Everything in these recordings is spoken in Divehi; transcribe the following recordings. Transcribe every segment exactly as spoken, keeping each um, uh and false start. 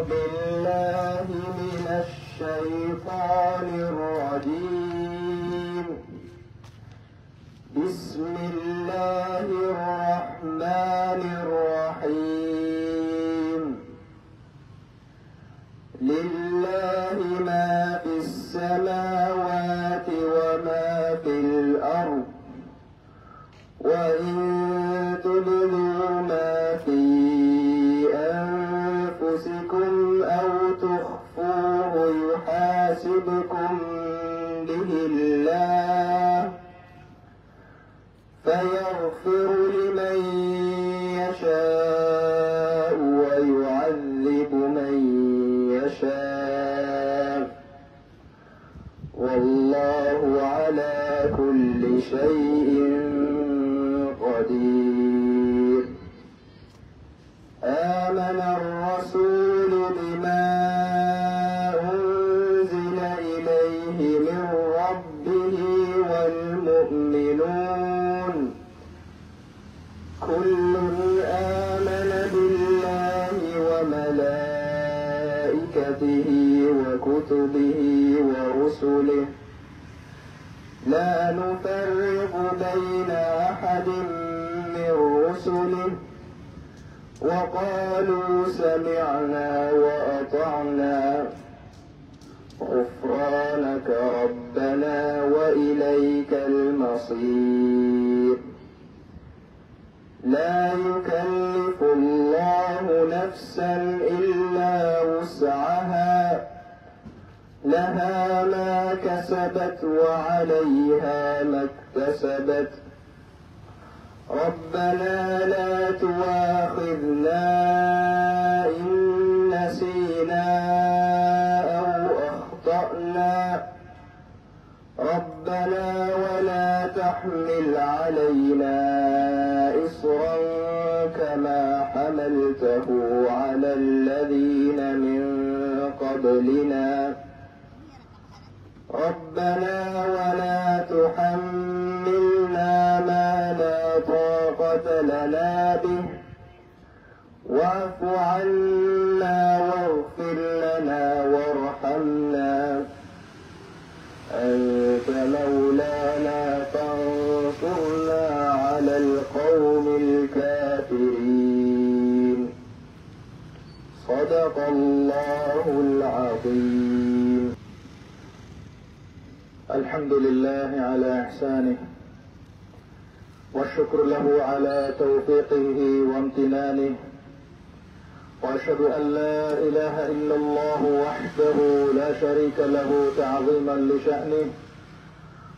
بالله من الشيطان الرجيم. بسم الله الرحمن الرحيم. لله ما في السماوات وما في الأرض، وإن تبدوا ما في أنفسكم أو تخفوه يحاسبكم به الله، فيغفر لمن يشاء ويعذب من يشاء، والله على كل شيء قدير. آمن الرسول بما أنزل إليه من ربه والمؤمنون، كل آمن بالله وملائكته وكتبه ورسله، لا نفرق بين أحد من رسله، وقالوا سمعنا وأطعنا، غفرانك ربنا وإليك المصير. لا يكلف الله نفسا إلا وسعها، لها ما كسبت وعليها ما اكتسبت، ربنا لا تؤاخذنا إن نسينا أو أخطأنا، ربنا ولا تحمل علينا إصرا كما حملته على الذين من قبلنا، ربنا ولا تحملنا ما لا طاقة لنا به، واعف عنا واغفر لنا وارحمنا، أنت مولانا فانصرنا على القوم الكافرين. صدق الله العظيم. الحمد لله على إحسانه، والشكر له على توفيقه وامتنانه، وأشهد أن لا إله إلا الله وحده لا شريك له تعظيما لشأنه،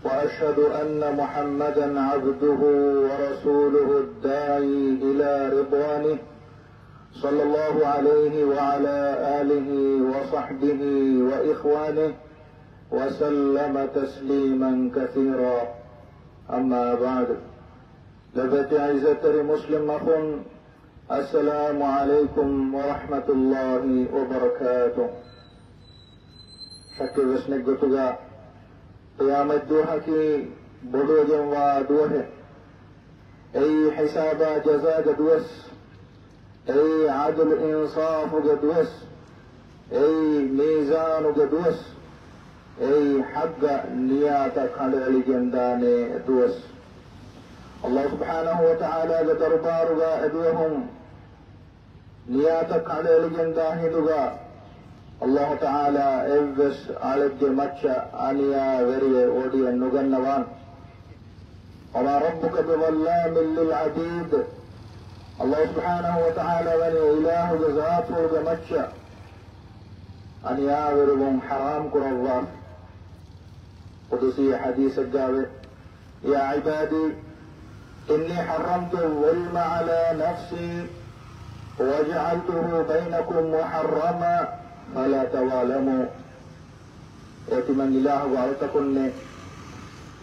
وأشهد أن محمدا عبده ورسوله الداعي إلى رضوانه، صلى الله عليه وعلى آله وصحبه وإخوانه وسلم تسليما كثيرا. أما بعد، ލޮބުވެތި ޢިއްޒަތްތެރި މުސްލިމް އަޚުން، السلام عليكم ورحمة الله وبركاته. ޝައްކެއްވެސް ނެތް ގޮތުގަ ޤިޔާމަތްދުވަހަކީ ބޮޑުވެގެންވާ ދުވަހެއް. އެއީ ޙިސާބާ ޖަޒާގެ ދުވަސް. އެއީ ޢަދުލު އިންޞާފުގެ ދުވަސް. އެއީ މީޒާނުގެ ދުވަސް. އެއީ ޙައްޤަށް ނިޔާތައް ކަނޑައެޅިގެންދާނެ ދުވަސް. ﷲ ސުބްޙާނަހޫ ވަތަޢާލާގެ ދަރުބާރުގަ އެދުވަހުން ނިޔާތައް ކަނޑައެޅިގެންދާ ހިނދުގަ، ﷲ ތަޢާލާ އެއްވެސް އަޅެއްގެ މައްޗަށް އަނިޔާވެރިއެއް ވޮޑިއެއް ނުގަންނަވާނެ. وما ربك بظلام للعبيد. ﷲ ސުބްޙާނަހޫ ވަތަޢާލާ ވަނީ އިލާހުގެ ޒާތުފުޅުގެ މައްޗަށް އަނިޔާވެރިވުން ޙަރާމް ކުރައްވާފަ. ޤުދުސީ ޙަދީޘެއްގައިވޭ، يا عبادي إني حرمت الظلم على نفسي وجعلته بينكم محرما فلا تظالموا. އޭ ތިމަން އިލާހުގެ އަޅުތަކުންނޭ!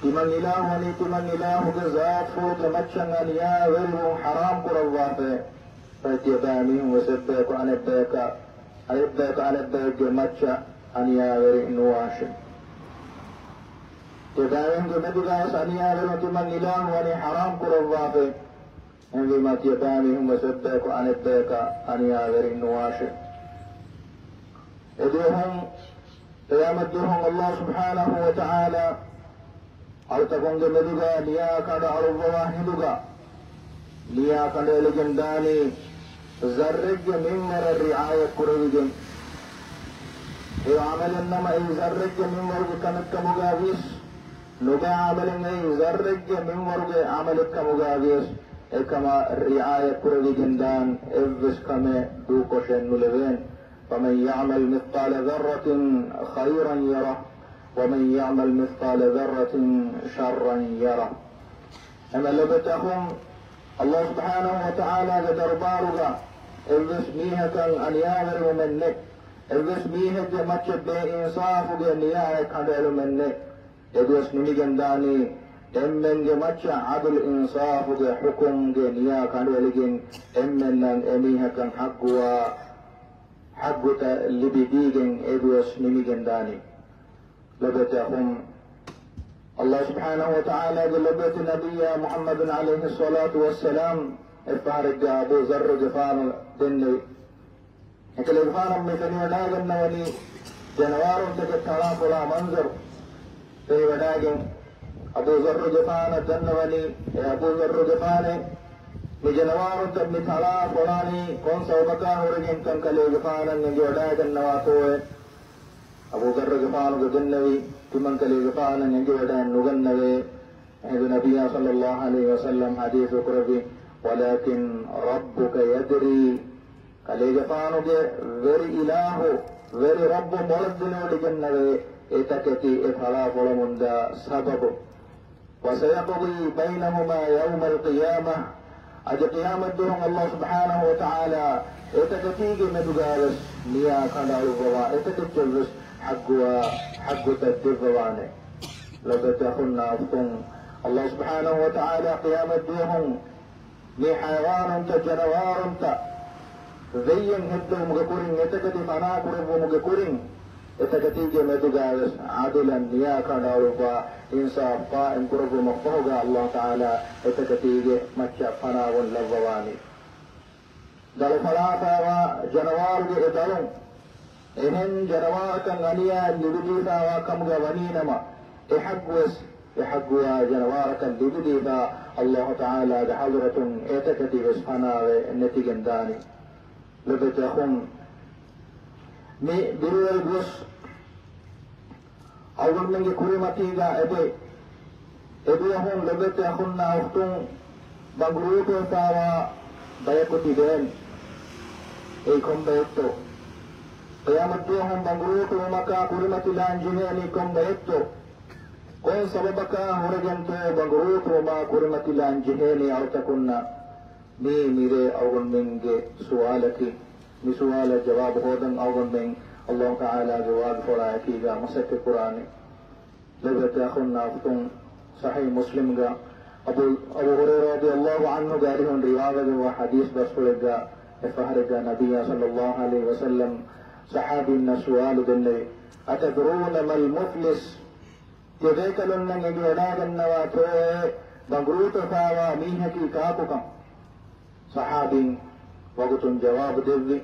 ތިމަން އިލާހު ވަނީ ތިމަން އިލާހުގެ ޒާތުފުޅުގެ މައްޗަށް އަނިޔާވެރިވުން ޙަރާމް ކުރައްވާފައޭ. ފަހެ ތިޔަބައިމީހުން ވެސް އެއްބަޔަކު އަނެއްބަޔަކަށް، އެއްބަޔަކު އަނެއްބައެއްގެ މައްޗަށް އަނިޔާވެރި ނުވާށޭ. ތިޔަބައިމީހުންގެ މެދުގަވެސް އަނިޔާވެރިވުން ތިމަން އިލާހު ވަނީ ޙަރާމް ކުރައްވާފައޭ. އެހެންވީމާ ތިޔަބައިމީހުން ވެސް އެއްބަޔަކު އަނެއްބަޔަކަށް އަނިޔާވެރި ނުވާށޭ. އެދުވަހުން، ޤިޔާމަތްދުވަހުން ﷲ ސުބްޙާނަހޫ ވަތަޢާލާ އަޅުތަކުންގެ މެދުގަ ނިޔާ ކަނޑައަޅުއްވަވާ ހިނދުގަ، ނިޔާ ކަނޑައެޅިގެން ދާނީ ޒައްރެއްގެ މިންވަރަށް ރިޢާޔަތް ކުރެވިގެން. އެ ޢަމަލެއް ނަމަ އެއީ ޒައްރެއްގެ މިންވަރުގެ ކަމެއްކަމުގަ ވިޔަސް، ނުބައި ޢަމަލެއް އެއީ ޒައްރެއްގެ މިންވަރުގެ ޢަމަލެއްކަމުގަ ވިޔަސް، އެކަމަށް ރިޢާޔަތް ކުރެވިގެން ދާން އެއްވެސް ކަމެއް ދޫކޮށެއް ނުލެވޭނެ. فمن يعمل مثقال ذرة خيرا يره ومن يعمل مثقال ذرة شرا يره. އެމަ ލޮބެތި އަޚުން، ﷲ ސުބްޙާނަހޫ ވަތަޢާލާގެ ދަރުބާރުގަ އެއްވެސް މީހަކަށް އަނިޔާވެރިވުމެއް ނެތް. އެއްވެސް މީހެއްގެ މައްޗަށް ބޭއިންސާފުގެ ނިޔާއެއް ކަނޑައެޅުމެއް ނެތް. އެދުވަސް ނިމިގެންދާނީ އެންމެންގެ މައްޗަށް ޢަދުލު އިންސާފުގެ ޙުކުމްގެ ނިޔާ ކަނޑައެޅިގެން، އެންމެންނަށް އެމީހަކަށް ޙައްޤުވާ ޙައްޤުތައް ލިބިދީގެން އެދުވަސް ނިމިގެންދާނީ. ލޮބެތި އަޚުން، ﷲ ސުބްޙާނަހޫ ވަތަޢާލާގެ ލޮބެތި ނަބިއްޔާ މުޙައްމަދު ޢަލައިހިއްޞަލާތު ވައްސަލާމް އެއްފަހަރެއްގަ އަބޫ ޛައްރުގެފާނު ދެންނެވި. އެކަލޭގެފާނަށް މި ފެނިވަޑާގަންނަވަނީ ޖަނަވާރުންތަކެއް ތަޅާފޮޅާ މަންޒަރު. ފެނިވަޑާގެން އަބޫ ޛައްރުގެފާނަށް ދަންނަވަނީ، އޭ އަބޫ ޛައްރުގެފާނޭ، މި ޖަނަވާރުންތައް މި ތަޅާފޮޅާނީ ކޮން ސަބަބަކާ ހުރެގެންކަން ކަލޭގެފާނަށް އެނގިވަޑާގަންނަވާތޯއޭ؟ އަބޫ ޛައްރުގެފާނުގެ ދެންނެވި، ތިމަން ކަލޭގެފާނަށް އެނގިވަޑައެއް ނުގަންނަވޭ. އެހިނދު ނަބިއްޔާ ޞައްލައްލާހު ޢަލައިހި ވަސައްލަމް ޙަދީޘު ކުރެއްވި، ولكن ربك يدري، ކަލޭގެފާނުގެ ވެރި އިލާހު، ވެރި ރައްބު މޮޅަށް ދެނެވޮޑިގެންނެވޭ، އެތަކެތި އެ ތަޅާފޮޅަމުންދާ ސަބަބު. وسيقضي بينهما يوم القيامة، އަދި ޤިޔާމަތްދުވަހުން ﷲ ސުބްޙާނަހޫ ވަތަޢާލާ އެތަކެތީގެ މެދުގަވެސް ނިޔާ ކަނޑައަޅުއްވަވާ އެތަކެއްޗަށްވެސް ޙައްޤުވާ ޙައްޤުތައް ދެއްވަވާނެ. ލޮބެތި އަޚުންނާ އުޚްތުން، ﷲ ސުބްޙާނަހޫ ވަތަޢާލާ ޤިޔާމަތްދުވަހުން މި ޙަޔަވާނުންތައް، ޖަނަވާރުންތައް ވެއްޔެއް ހެއްދެވުމުގެ ކުރިން، އެތަކެތި ފަނާކުރެއްވުމުގެ ކުރިން، އެތަކެތީގެ މެދުގަވެސް ޢަދުލަށް ނިޔާ ކަނޑައަޅުއްވާ، އިންސާފް ޤާއިމް ކުރެއްވުމަށްފަހުގަ ﷲ ތަޢާލާ އެތަކެތީގެ މައްޗަށް ފަނާވުން ލައްވަވާނީ. ދަޅު ފަޅާފައިވާ ޖަނަވާރުގެ އެ ދަޅުން، އެހެން ޖަނަވާރަކަށް އަނިޔާ ލިބިދީފައިވާ ކަމުގަ ވަނީނަމަ، އެ ޙައްޤުވެސް، އެ ޙައްޤުވާ ޖަނަވާރަކަށް ލިބިދީފަ، ﷲ ތަޢާލާގެ ޙަޟްރަތުން އެތަކެތިވެސް ފަނާވެ ނެތިގެން ދާނީ. ލޮބެތި އަޚުން، މި ބިރުވެރި ދުވަސް އަޅުގަނޑުމެންގެ ކުރިމަތީގަ އެބައި، އެދުވަހުން ލޮބެތި އަޚުންނާ އުޚްތުން ބަނގުރޫޓުވެފައިވާ ބަޔަކު ތިބޭން. އެއީ ކޮން ބައެއްތޯ؟ ޤިޔާމަތްދުވަހުން ބަނގުރޫޓުވުމަކާ ކުރިމަތިލާން ޖެހޭނީ ކޮން ބައެއްތޯ؟ ކޮން ސަބަބަކާ ހުރެގެންތޯ ބަނގުރޫޓުވުމާ ކުރިމަތިލާން ޖެހޭނީ އަޅުތަކުންނަށް؟ މީ މިރޭ އަޅުގަނޑުމެންގެ ސުވާލަކީ. މި ސުވާލަށް ޖަވާބު ހޯދަން އަޅުގަނޑުމެން ﷲ ތަޢާލާގެ ވާގިފުޅާއެކީގަ މަސައްކަތް ކުރާނެ. ލޮބެތި އަޚުންނާ އުޚްތުން، ޞަޙީޙު މުސްލިމްގަ އަބޫ، އަބޫ ހުރައިރާ ރަޟިޔަﷲ ޢަންހުގެ އަރިހުން ރިވާވެގެންވާ ޙަދީޘް ބަސްފުޅެއްގަ، އެއްފަހަރެއްގަ ނަބިއްޔާ ޞައްލައްލާހު ޢަލައިހި ވަސައްލަމް ޞަޙާބީންނަށް ސުވާލު ދެންނެވި، أتدرون ما المفلس؟ ތިބޭކަލުންނަށް އެނގިވަޑާގަންނަވާތޯއޭ ބަނގުރޫޓުވެފައިވާ މީހަކީ ކާކުކަން؟ ޞަޙާބީން ވަގުތުން ޖަވާބު ދެއްވި.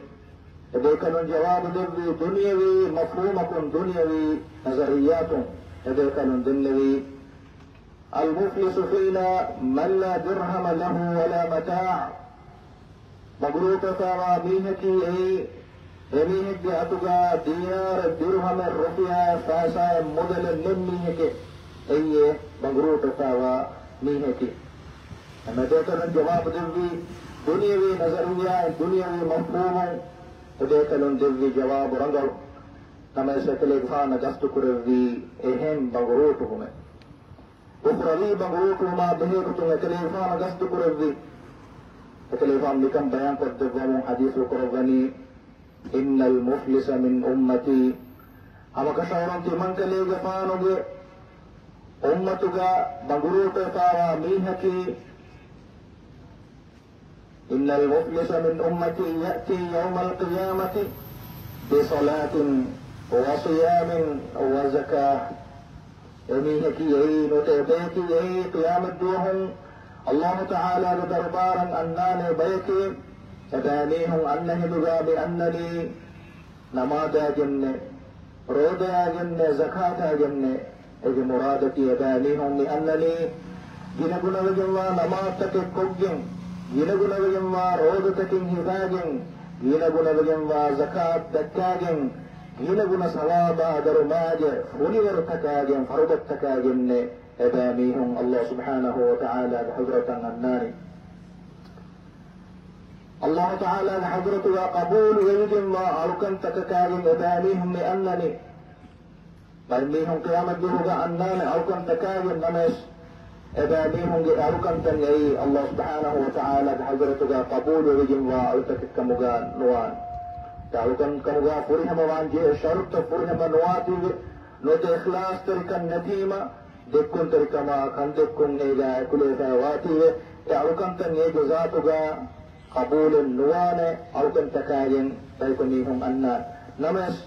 އެބޭކަލުން ޖަވާބު ދެއްވީ ދުނިޔަވީ މަފްހޫމަކުން، ދުނިޔަވީ ނަޒަރިއްޔާތުން. އެބޭކަލުން ދެންނެވީ، المفلس فينا من لا درهم له ولا متاع. ބަނގުރޫޓުވެފައިވާ މީހަކީ އެއީ، އެމީހެއްގެ އަތުގަ ދީނާރެއް، ދިރުހަމެއް، ރުފިޔާއެއް، ފައިސާއެއް، މުދަލެއް ނެތް މީހެކޭ. އެއީ އެ ބަނގުރޫޓުވެފައިވާ މީހަކީ. އެމެދޭކަލުން ޖަވާބު ދެއްވީ، ދުނިޔަވީ ނަޒަރިއްޔާއިން، ދުނިޔަވީ މަފްހޫމުން. އެބޭކަލުން ދެއްވި ޖަވާބު ރަނގަޅު. ނަމަވެސް އެކަލޭގެފާނަށް ގަސްތު ކުރެއްވީ އެހެން ބަނގުރޫޓުވުމެއް. އުޚްރަވީ ބަނގުރޫޓުވުމާ ބެހޭގޮތުން އެކަލޭގެފާނަށް ގަސްތު ކުރެއްވި. އެކަލޭގެފާނު މިކަން ބަޔާން ކޮށްދެއްވަމުން ޙަދީޘް ކުރައްވަނީ، إن المفلس من أمتي، ހަމަކަށަވަރުން ތިމަންކަލޭގެފާނުގެ އުއްމަތުގަ ބަނގުރޫޓުވެފައިވާ މީހަކީ، إن المفلس من أمتي يأتي يوم القيامة بصلاة وصيام وزكاة. އެމީހަކީ އެއީ ނުވަތަ އެބަޔަކީ އެއީ ޤިޔާމަތްދުވަހުން ﷲ ތަޢާލާގެ ދަރުބާރަށް އަންނާނެ ބަޔެކޭ. އެބައިމީހުން އަންނަ ހިނދުގަ މި އަންނަނީ ނަމާދާގެންނެއް، ރޯދަޔާގެންނެއް، ޒަކާތާގެންނެއް. އޭގެ މުރާދަކީ އެބައިމީހުން މި އަންނަނީ ގިނަގުނަވެގެންވާ ނަމާދުތަކެއް ކޮށްގެން، ގިނަގުނަވެގެންވާ ރޯދަތަކެއް ހިފާގެން، ގިނަގުނަވެގެންވާ ޒަކާތް ދައްކާގެން، ގިނަގުނަ ސަވާބާ ދަރުމާގެ ފުނިވަރުތަކާގެން، ފަރުބަތްތަކާގެންނެއް އެބައިމީހުން ﷲ ސުބްޙާނަހޫ ވަތަޢާލާގެ ޙަޟްރަތަށް އަންނާނީ. ﷲ ތަޢާލާގެ ޙަޟްރަތުގަ ޤަބޫލުވެވިގެންވާ އަޅުކަންތަކަކާގެން އެބައިމީހުން މި އަންނަނީ. ބައެއްމީހުން ޤިޔާމަތްދުވަހުގަ އަންނާނެ އަޅުކަންތަކާގެން، ނަމަވެސް އެބައިމީހުންގެ އަޅުކަންތައް އެއީ ﷲ ސުބްޙާނަހޫ ވަތަޢާލާގެ ޙަޟްރަތުގަ ޤަބޫލުވެވިގެންވާ އަޅުތަކެއްކަމުގަ ނުވާނެ. އެ އަޅުކަންކަމުގަ ފުރިހަމަވާން ޖެހޭ ޝަރުޠުތައް ފުރިހަމަ ނުވާތީވެ، ނުވަތަ އިޚްލާޞްތެރިކަން ނެތީމަ، ދެއްކުންތެރިކަމާ ކަންދެއްކުން އޭގަ އެކުލެވިފައި ވާތީވެ، އެ އަޅުކަންތައް އޭގެ ޒާތުގަ ޤަބޫލެއް ނުވާނެ އަޅުކަންތަކާގެން ބަޔަކު މީހުން އަންނާނެ. ނަމަވެސް،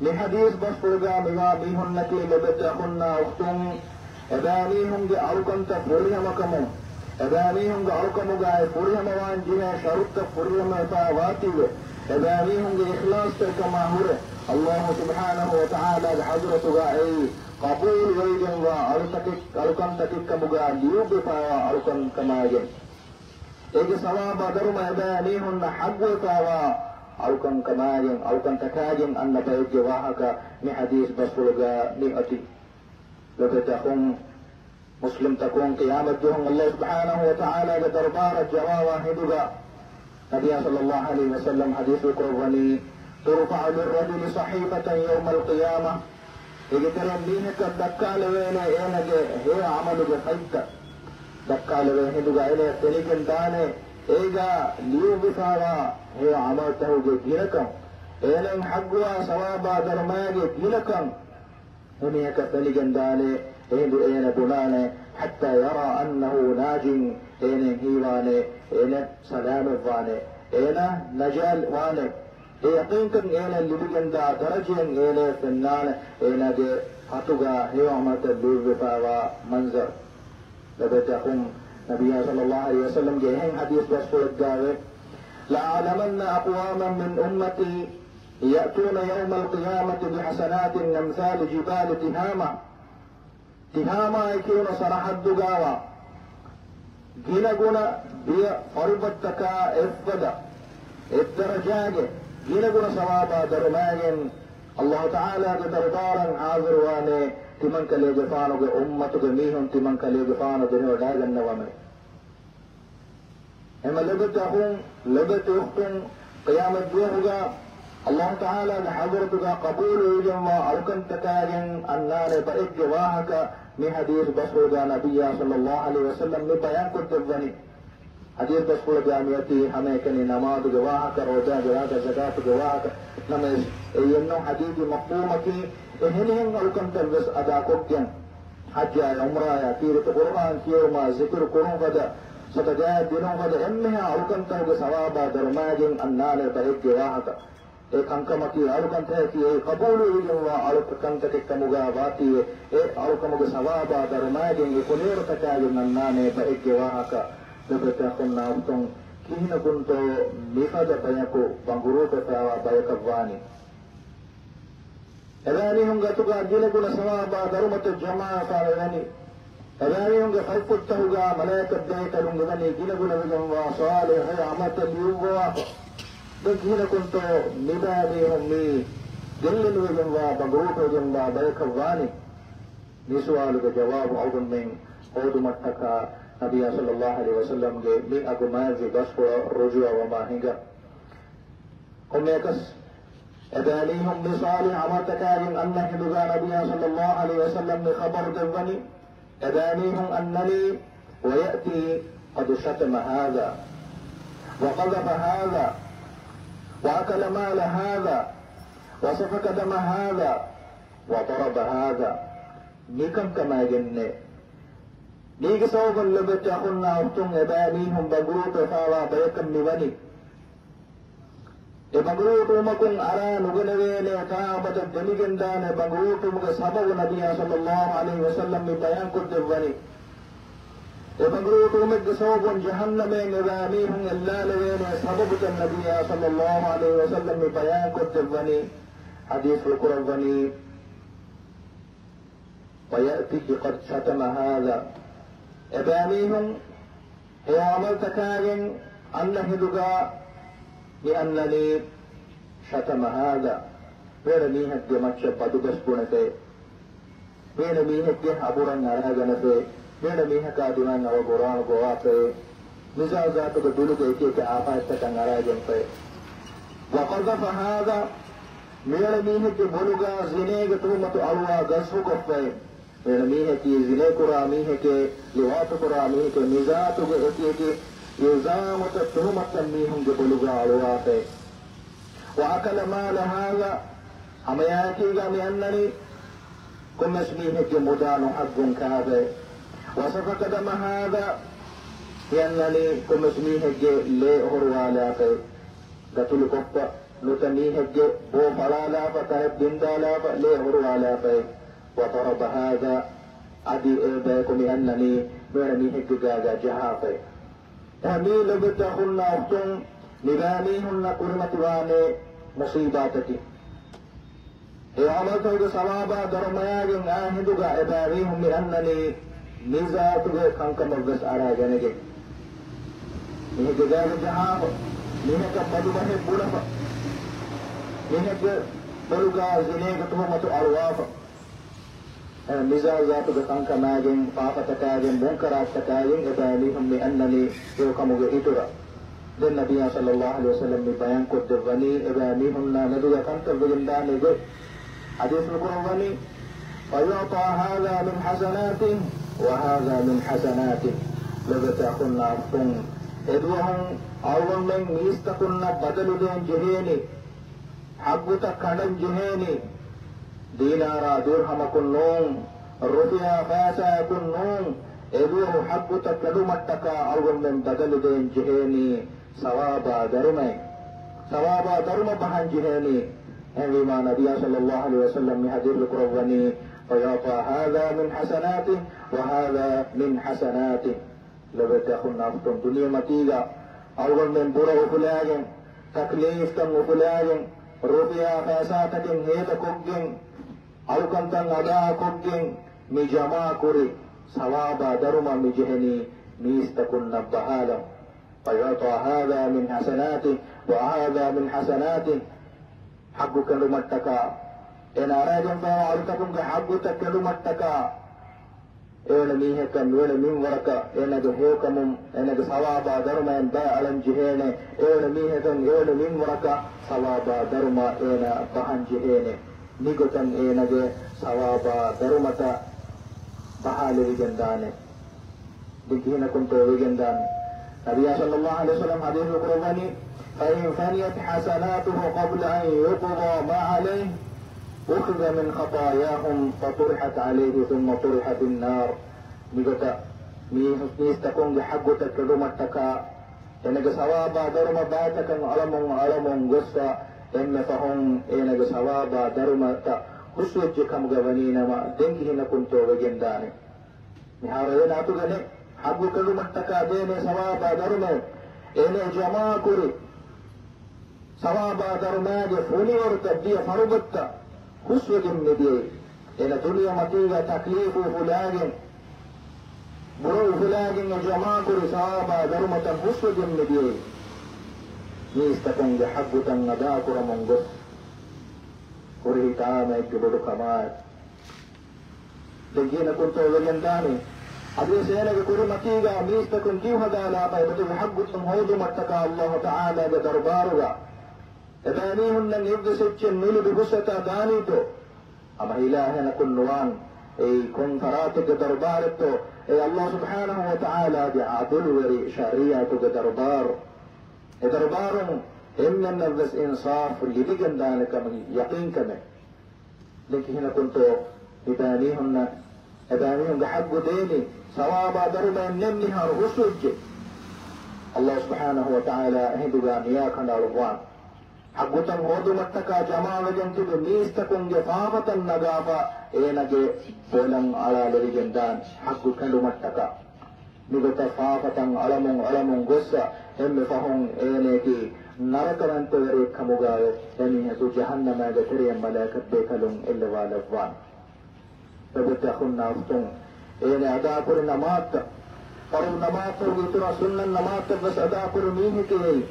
މި ޙަދީޘް ބަސްފުޅުގަ މިވާ މީހުންނަކީ ލޮބުވެތި އަޚުންނާ އުޚްތުން، އެބައިމީހުންގެ އަޅުކަންތައް ފުރިހަމަކަމުން، އެބައިމީހުންގެ އަޅުކަމުގައި ފުރިހަމަވާން ޖެހޭ ޝަރުޠުތައް ފުރިހަމަވެފައި ވާތީވެ، އެބައިމީހުންގެ އިޚްލާޞްތެރިކަމާ ހުރެ، ﷲ ސުބްޙާނަހޫ ވަތަޢާލާގެ ޙަޟްރަތުގަ އެއީ ޤަބޫލުވެވިގެންވާ އަޅުތަކެއް، އަޅުކަންތަކެއްކަމުގަ ލިޔުއްވިފައިވާ އަޅުކަންކަމާގެން. އޭގެ ސަވާބާ ދަރުމަ އެބައިމީހުންނަށް ޙައްޤުވެފައިވާ އަޅުކަންކަމާގެން، އަޅުކަންތަކާގެން އަންނަ ބައެއްގެ ވާހަކަ މި ޙަދީޘް ބަސްފުޅުގަ މި އޮތީ. ލޮބުވެތި އަޚުން، މުސްލިމްތަކުން ޤިޔާމަތްދުވަހު ﷲ ސުބްޙާނަހޫ ވަތަޢާލާގެ ދަރުބާރަށް ޖަމާވާ ހިނދުގަ، ނަބިއްޔާ ޞައްލައްލާހު ޢަލައިހި ވަސައްލަމް ޙަދީޘް ކުރައްވަނީ، "ترفع للرجل صحيفة يوم القيامة." އޭގެ ތެރެއިން މީހަކަށް ދައްކާލެވޭނެ އޭނަގެ ހެޔޮ ޢަމަލުގެ ފަތްތައް. ދައްކާލެވޭ ހިނދުގަ އޭނަޔަށް ފެނިގެން ދާނެ އޭގަ ލިޔުއްވިފައިވާ ހެޔޮ ޢަމަލުތަކުގެ ގިނަކަން. އޭނައަށް ޙައްޤުވާ ސަވާބާ ދަރުމައިގެ ގިނަކަން. އެމީހަކަށް ފެނިގެންދާނެ، އެހިނދު އޭނަ ބުނާނެ، "حتى يرى أنه ناج." އޭނައަށް ހީވާނެ، އޭނަ ސަލާމަތްވާނެ، އޭނަ ނަޖާތް ވާނެ. އެ ޔަޤީންކަން އޭނައަށް ލިބިގެންދާ ދަރަޖައިން އޭނަޔަށް ފެންނާނެ، އޭނާގެ ފަތުގަ ހެޔޮ ޢަމަލުތައް ލިޔުއްވިފައިވާ މަންޒަރު. ލޮބުވެތި އަޚުން، ނަބިއްޔާ ޞައްލައްލާހު ޢަލައިހި ވަސައްލަމްގެ އެހެން ޙަދީޘް ބަސްފުޅެއްގައިވޭ، "لأعلمن أقواما من أمتي يأتون يوم القيامة بحسنات أمثال جبال تهامة." ތިހާމާއޭ ކިޔުނު ސަރަޙައްދުގައިވާ ގިނަގުނަ ބިޔަ ފަރުބަތްތަކާ އެއްފަދަ އެއްދަރަޖާގެ ގިނަގުނަ ސަވާބާ ދަރުމައިގެން ﷲ ތަޢާލާގެ ދަރުބާރަށް ޙާޟިރުވާނެ، ތިމަންކަލޭގެފާނުގެ އުއްމަތުގެ މީހުން ތިމަންކަލޭގެފާނު ދެނެވަޑައިގަންނަވަމޭ. އެމަ ލޮބުވެތި އަޚުން، ލޮބުވެތި އުޚްތުން، ޤިޔާމަތްދުވަހުގަ ﷲ ތަޢާލާގެ ޙަޟްރަތުގަ ޤަބޫލުވެގެންވާ އަޅުކަންތަކާގެން އަންނާނެ ބައެއްގެ ވާހަކަ މި ޙަދީޘް ބަސްފުޅުގަ ނަބިއްޔާ ޞައްލައްލާހު ޢަލައިހި ވަސައްލަމް މި ބަޔާންކޮށްދެއްވަނީ. ޙަދީޘް ބަސްފުޅުގަ މިއޮތީ ހަމައެކަނި ނަމާދުގެ ވާހަކަ، ރޯދާގެ ވާހަކަ، ޒަކާތުގެ ވާހަކަ. ނަމަވެސް، އެއީ އެއްނޫން ޙަޤީޤީ މަފްހޫމަކީ، އެހެނިހެން އަޅުކަންތައްވެސް އަދާކޮށްގެން، ޙައްޖާއި ޢުމްރާއާ، ކީރިތި ޤުރުއާން ކިޔެވުމާ، ޒިކުރު ކުރުން ފަދަ، ޞަދަޤާތް ދިނުން ފަދަ އެންމެހާ އަޅުކަންތަކުގެ ސަވާބާ ދަރުމައިގެން އަންނާނެ ބައެއްގެ ވާހަކަ. އެ ކަންކަމަކީ އަޅުކަންތަކަކީ އެއީ ޤަބޫލުވެވިގެންވާ އަޅުކަންތަކެއްކަމުގަ ވާތީވެ، އެ އަޅުކަމުގެ ސަވާބާ ދަރުމައިގެން އެ ކުނިވަރުތަކާގެން އަންނާނެ ބައެއްގެ ވާހަކަ. ލޮބުވެތި އަޚުންނާ އުޚްތުން، ކިހިނަކުންތޯ މިފަދަ ބަޔަކު ބަނގުރޫޓުވެފައިވާ ބަޔަކަށްވާނީ؟ އެބައިމީހުންގެ އަތުގަ ގިނަގުނަ ސަވާބާ ދަރުމަތައް ޖަމާވެފައިވެވަނީ. އެބައިމީހުންގެ ފަތްފުށްތަކުގަ މަލާއިކަތްބޭކަލުން އެވަނީ ގިނަގުނަވެގެންވާ ޞާލިޙު ހެޔޮ ޢަމަލުތައް ލިޔުއްވަވާފަ. ދެން ކިހިނަކުންތޯ މިބައިމީހުން މީ ގެއްލެނިވެގެންވާ ބަނގުރޫޓުވެގެންވާ ބަޔަކަށްވާނީ؟ މި ސުވާލުގެ ޖަވާބު އަޅުގަނޑުމެން ހޯދުމަށްޓަކާ ނަބިއްޔާ ޞައްލައްލާހު ޢަލައިހި ވަސައްލަމްގެ މި އަގު މާތްވި ބަސްފުޅަށް ރުޖޫޢަވަމާ ހިނގާ. ކޮންމެއަކަސް، އެބައިމީހުން މި ޞާލިޙު ޢަމަލުތަކާގެން އަންނަ ހިނދުގަ ނަބިއްޔާ ޞައްލައްލާހު ޢަލައިހި ވަސައްލަމް މި ޚަބަރު ދެއްވަނީ، އެބައިމީހުން އަންނަނީ، "ويأتي قد شتم هذا، وقذف هذا، وأكل مال هذا، وسفك دم هذا، وضرب هذا." މިކަންކަމާގެންނޭ. މީގެ ސަބަބުން ލޮބުވެތި އަޚުންނާ އުޚްތުން، އެބައިމީހުން ބަނގުރޫޓުވެފައިވާ ބަޔަކަށް މިވަނީ. އެ ބަނގުރޫޓުވުމަކުން އަރާ ނުގަނެވޭނެ، ތާއަބަދަށް ދެމިގެންދާނެ ބަނގުރޫޓުވުމުގެ ސަބަބު ނަބިއްޔާ ޞައްލައްލާހު ޢަލައިހި ވަސައްލަމް މި ބަޔާންކޮށްދެއްވަނީ. އެބަނގުރޫޓުވުމެއްގެ ސަބަބުން ޖަހަންނަމައިން އެބައިމީހުން އެއްލާލެވޭނެ ސަބަބުތައް ނަބިއްޔާ ޞައްލައްލާހު ޢަލައިހި ވަސައްލަމް މި ބަޔާންކޮށްދެއްވަނީ، ޙަދީޘްފުޅު ކުރައްވަނީ، ويأتيه قد شتم هذا. އެބައިމީހުން ހެޔޮ ޢަމަލުތަކާގެން އަންނަ ހިނދުގަ މި އަންނަނީ، شتم هذا، މިއަންނަ މީހެއްގެ މައްޗަށް ބަދުބަސް ބުނެފައި، މިއަންނަ މީހެއްގެ އަބުރަށް އަރާގަނެފައި، މިއަންނަ މީހަކާ ދިމާއަށް އަވަ ގޮރާނު ގޮވާފައި، މިޒާތުގެ ދުލުގެ އެކިއެކި އާފާތްތަކަށް އަރާގެންފައި. وقذف هذا، މިއަންނަ މީހެއްގެ ބޮލުގަ ޒިނޭގެ ތުހުމަތު އަޅުވާ ގަޒްފުކޮށްފައި. މިއަންނަ މީހަކީ ޒިނޭކުރާ މީހެކޭ، ލިވާތުކުރާ މީހެކޭ، މިޒާތުގެ އެކިއެކި އިލްޒާމުތައް ތުހުމަތުތައް މީހުންގެ ބޮލުގަ އަޅުވާފައި. وأكل مال هذا، ހަމައެއާއެކީގަ މި އަންނަނީ ކޮންމެސް މީހެއްގެ މުދާ ނުހައްގުން ކާފައި. وسفك دم هذا، މި އަންނަނީ ކޮންމެސް މީހެއްގެ ލޭ އޮހޮރުވާލާފައި. ގަތުލުކޮށްފަ، ނުތަ މީހެއްގެ ބޯ ފަޅާލާފަ، ތަނެއް ބިންދާލާފަ، ލޭ އޮހޮރުވާލާފައި. وضرب هذا، އަދި އެ ބަޔަކު މި އަންނަނީ މިއަންނަ މީހެއްގެ ގާގަ ޖަހާފައި. އެހެންވީ ލޮބުވެތި އަޚުންނާ އުޚްތުން، މިބައިމީހުންނަށް ކުރިމަތިވާނެ މުޞީބާތަކީ، އެ ޢަމަލުތަކުގެ ސަވާބާ ދަރުމަޔާގެން އާ ހިނދުގަ އެބައިމީހުން މި އަންނަނީ މިޒާތުގެ ކަންކަމަށްވެސް އަރާގަނެގެން. މީހެއްގެ ގާގަ ޖަހާފަ، މީހަކަށް ބަދުބަހެއް ބުނެފަ، މީހެއްގެ ބޮލުގަ ޒިނޭގެ ތުހުމަތު އަޅުވާފަ. އެ މިޒާތުގެ ކަންކަމާގެން، ފާފަތަކާގެން، މުންކަރާތްތަކާގެން އެބައިމީހުން މި އަންނަނީ ހެޔޮކަމުގެ އިތުރަށް. ދެން ނަބިއްޔާ ޞައްލައްލާހު ޢަލައިހި ވަސައްލަމް މި ބަޔާންކޮށްދެއްވަނީ އެބައިމީހުންނާ މެދުގަ ކަންތައްވެގެންދާނެ ގޮތް. ޙަދީޘްފުޅު ކުރައްވަނީ، فيعطى هذا من حسناته وهذا من حسناته. ލޮބުވެތި އަޚުންނާ އުޚްތުން، އެދުވަހުން އަޅުގަނޑުމެން މީސްތަކުންނަށް ބަދަލުދޭން ޖެހޭނީ، ޙައްޤުތައް ކަނޑަން ޖެހޭނީ، ދީނާރާ ދިރްހަމަކުން ނޫން، ރުފިޔާ ފައިސާއަކުން ނޫން، އެދުވަހު ޙައްޤުތައް ކެނޑުމަށްޓަކާ އަޅުގަނޑުމެން ބަދަލުދޭން ޖެހޭނީ ސަވާބާ ދަރުމައިން. ސަވާބާ ދަރުމަ ބަހަން ޖެހޭނީ. އެހެންވީމާ ނަބިއްޔާ ޞައްލައްލާހު ޢަލައިހި ވަސައްލަމް މި ޙަދީޘްފުޅު ކުރައްވަނީ، فيعطى هذا من حسناته وهذا من حسناته. ލޮބުވެތި އަޚުންނާ އުޚްތުން، ދުނިޔެމަތީގަ އަޅުގަނޑުމެން ބުރަ އުފުލާގެން، ތަކްލީފްތައް އުފުލާގެން، ރުފިޔާ ފައިސާތަކެއް ހޭދަކޮށްގެން، އަޅުކަންތައް އަދާކޮށްގެން، މި ޖަމާކުރި ސަވާބާ ދަރުމަ މި ޖެހެނީ މީސްތަކުންނަށް ބަހާލަން. فيعطى هذا من حسناته وهذا من حسناته. ޙައްޤު ކެނޑުމަށްޓަކާ، އޭނަ އަރާގެންފާވާ އަޅުތަކުންގެ ޙައްޤުތައް ކެނޑުމަށްޓަކާ، އެވަނަ މީހަކަށް ނުވަނަ މިންވަރަކަށް އޭނަގެ ހެޔޮކަމުން އޭނަގެ ސަވާބާ ދަރުމައިން ބައި އަޅަން ޖެހޭނެ. އެވަނަ މީހަކަށް އެވަނަ މިންވަރަކަށް ސަވާބާ ދަރުމަ އޭނަ ބަހަން ޖެހޭނެ. މިގޮތަށް އޭނަގެ ސަވާބާ ދަރުމަތައް ބަހާލެވިގެންދާނެ. ދެން ކިހިނަކުންތޯ ވެގެންދާނީ؟ ނަބިއްޔާ ޞައްލައްލާހު ޢަލައިހި ވަސައްލަމް ޙަދީޘްފުޅު ކުރައްވަނީ، فإن فنيت حسناته قبل أن يقضى ما عليه أخذ من خطاياهم فطرحت عليه ثم طرح في النار. މިގޮތަށް މީ-، މީސްތަކުންގެ ޙައްޤުތައް ކެނޑުމަށްޓަކާ، އޭނަގެ ސަވާބާ ދަރުމަ ބައިތަކަށް އަޅަމުން އަޅަމުން ގޮސްފަ، އެންމެ ފަހުން އޭނަގެ ސަވާބާ ދަރުމަތައް ހުސްވެއްޖެ ކަމުގަ ވަނީނަމަ، ދެން ކިހިނަކުންތޯ ވެގެންދާނީ؟ މިހާރު އޭނަ އަތުގަ ނެތް ޙައްޤު ކެނޑުމަށްޓަކާ ދޭނެ ސަވާބާ ދަރުމައެއް. އޭނަ ޖަމާކުރި ސަވާބާ ދަރުމާގެ ފުނިވަރުތައް ދިޔަ ފަރުބަދަތައް ހުސްވެގެން މިދިޔައީ. އޭނަ ދުނިޔެމަތީގަ ތަކްލީފު އުފުލާގެން، ބުރަ އުފުލާގެން އެ ޖަމާކުރި ސަވާބާ ދަރުމަތައް ހުސްވެގެން މިދިޔައީ. މީސްތަކުންގެ ޙައްޤުތައް އަދާކުރަމުން ގޮސް، ހުރިހި ތާމައެއްގެ ބޮޑު ކަމާއެއް. ދެން ކިހިނަކުންތޯ ވެގެންދާނީ؟ އަދިވެސް އޭނަގެ ކުރިމަތީގަ މީސްތަކުން ކިޔުހަދާލާފަ އެބަތިބި ޙައްޤުތައް ހޯދުމަށްޓަކާ ﷲ ތަޢާލާގެ ދަރުބާރުގަ އެބައިމީހުންނަށް އެއްވެސް އެއްޗެއް ނުލިބި ހުސްއަތާ ދާނީތޯ؟ ހަމަ ހިލާ އެހެނަކުން ނުވާން. އެއީ ކޮން ފަރާތެއްގެ ދަރުބާރެއްތޯ؟ އެ ﷲ ސުބްޙާނަހޫ ވަތަޢާލާގެ ޢަދުލުވެރި ޝަރީޢަތުގެ ދަރުބާރު. އެ ދަރުބާރުން އެންމެންނަށްވެސް އިންސާފު ލިބިގެންދާނެ ކަމަށް ޔަޤީންކަމެއް. ދެން ކިހިނަކުންތޯ މިބައިމީހުންނަށް އެބައިމީހުންގެ ޙައްޤު ދޭނީ؟ ސަވާބާ ދަރުމައެއް ނެތް މިހާރު ހުސްވެއްޖެ. ﷲ ސުބްޙާނަހޫ ވަތަޢާލާ އެހިނދުގަ ނިޔާ ކަނޑައަޅުއްވާން. ޙައްޤުތައް ހޯދުމަށްޓަކާ ޖަމާވެގެން ތިބި މީސްތަކުންގެ ފާފަތައް ނަގާފަ އޭނަގެ ބޮލަށް އަޅާލެވިގެންދާން ޙައްޤު ކެނޑުމަށްޓަކާ. މިގޮތަށް ފާފަތައް އަޅަމުން އަޅަމުން ގޮއްސަ، އެންމެ ފަހުން އޭނައަކީ ނަރަކަވަންތަވެރިއެއް ކަމުގައި އެމީހަކު ޖަހަންނަމާގެ ތެރެއަށް މަލާއިކަތް ބޭކަލުން އެއްލަވާލައްވާނެ. ލޮބުވެތި އަޚުންނާ އުޚްތުން، އޭނަ އަދާކުރި ނަމާދުތައް، ފަރުޟު ނަމާދުތަކުގެ އިތުރަށް ސުންނަތް ނަމާދުތައް ވެސް އަދާކުރި މީހެކޭ އެއީ.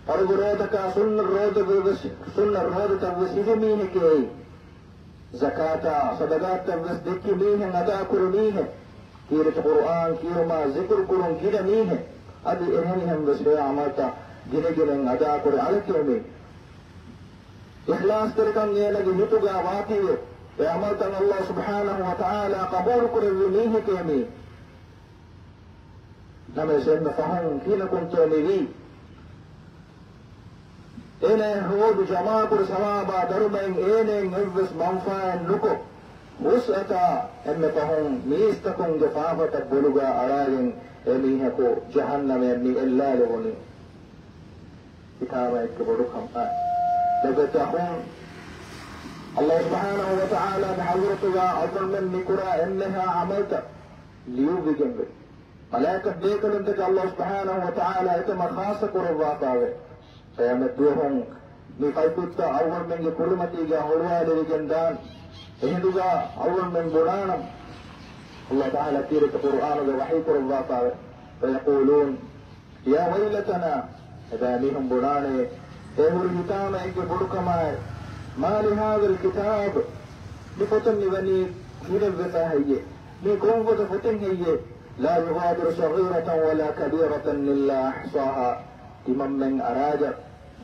ފަރުޟު ރޯދަކާ ސުންނަތް ރޯދަ ވެސް، ސުންނަތް ރޯދަތައް ވެސް ހިފި މީހެކޭ އެއީ. ޒަކާތާ ޞަދަޤާތައް ވެސް ދެއްކި މީހެއް، އަދާކުރި މީހެއް، ކީރިތި ޤުރުއާން ކިޔުމާ ޒިކުރު ކުރުން ގިނަ މީހެއް، އަދި އެހެނިހެން ވެސް އެ ޢަމަލުތައް ގިނަގިނައިން އަދާކުރި އަޅެކޭ މީ. އިޚްލާޞްތެރިކަން އޭނަގެ ހިތުގަ ވާތީވެ، އެ ޢަމަލުތައް ﷲ ސުބްޙާނަހޫ ވަތަޢާލާ ޤަބޫލު ކުރެއްވި މީހެކޭ މީ. ނަމަވެސް އެންމެ ފަހުން ކިހިނަކުންތޯ މިވީ؟ އޭނަ ހޯދި ޖަމާކުރި ސަވާބާ ދަރުމައިން އޭނައިން އެއްވެސް މަންފާއެއް ނުކޮށް، ހުސްއަތާ އެންމެ ފަހުން މީސްތަކުންގެ ފާފަތައް ބޮލުގަ އަޅާގެން އެމީހަކު ޖަހަންނަމަށް މި އެއްލާލެވުނީ. ހިތާމައެއްގެ ބޮޑުކަމާ. ލޮބުވެތި އަޚުން، ﷲ ސުބްޙާނަހޫ ވަތަޢާލާގެ ޙަޟްރަތުގަ އަޅުގަނޑުމެން މިކުރާ އެންމެހާ ޢަމަލުތައް ލިޔުއްވިގެންވޭ. މަލާއިކަތް ބޭކަލުންތަކެއް ﷲ ސުބްޙާނަހޫ ވަތަޢާލާ އެކަމަށް ޚާއްޞަ ކުރައްވާފައިވޭ. ޤިޔާމަތްދުވަހުން މި ފަތްފުށްތައް އަޅުގަނޑުމެންގެ ކުރިމަތީގަ ހުޅުވާލެވިގެން ދާން. އެހިނދުގަ އަޅުގަނޑުމެން ބުނާނަން، ﷲ ތަޢާލާ ކީރިތި ޤުރުއާނުގަ ވަޙީ ކުރައްވާފައިވޭ. وَيَقُولُونَ يَا وَيْلَتَنَا، އެބައިމީހުން ބުނާނެ، އެ ހުރި ހިތާމައެއްގެ ބޮޑުކަމާއި، مَالِ هَذَا الْكِتَابِ، މި ފޮތަށް މިވަނީ ކިހިނެއްވެފަ ހެއްޔޭ؟ މީ ކޮންފޮތަށް ފޮތެއް ހެއްޔޭ؟ لَا يُغَادِرُ صَغِيرَةً وَلَا كَبِيرَةً إِلَّا أَحْصَاهَا. ތިމަންމެން އަރާގަ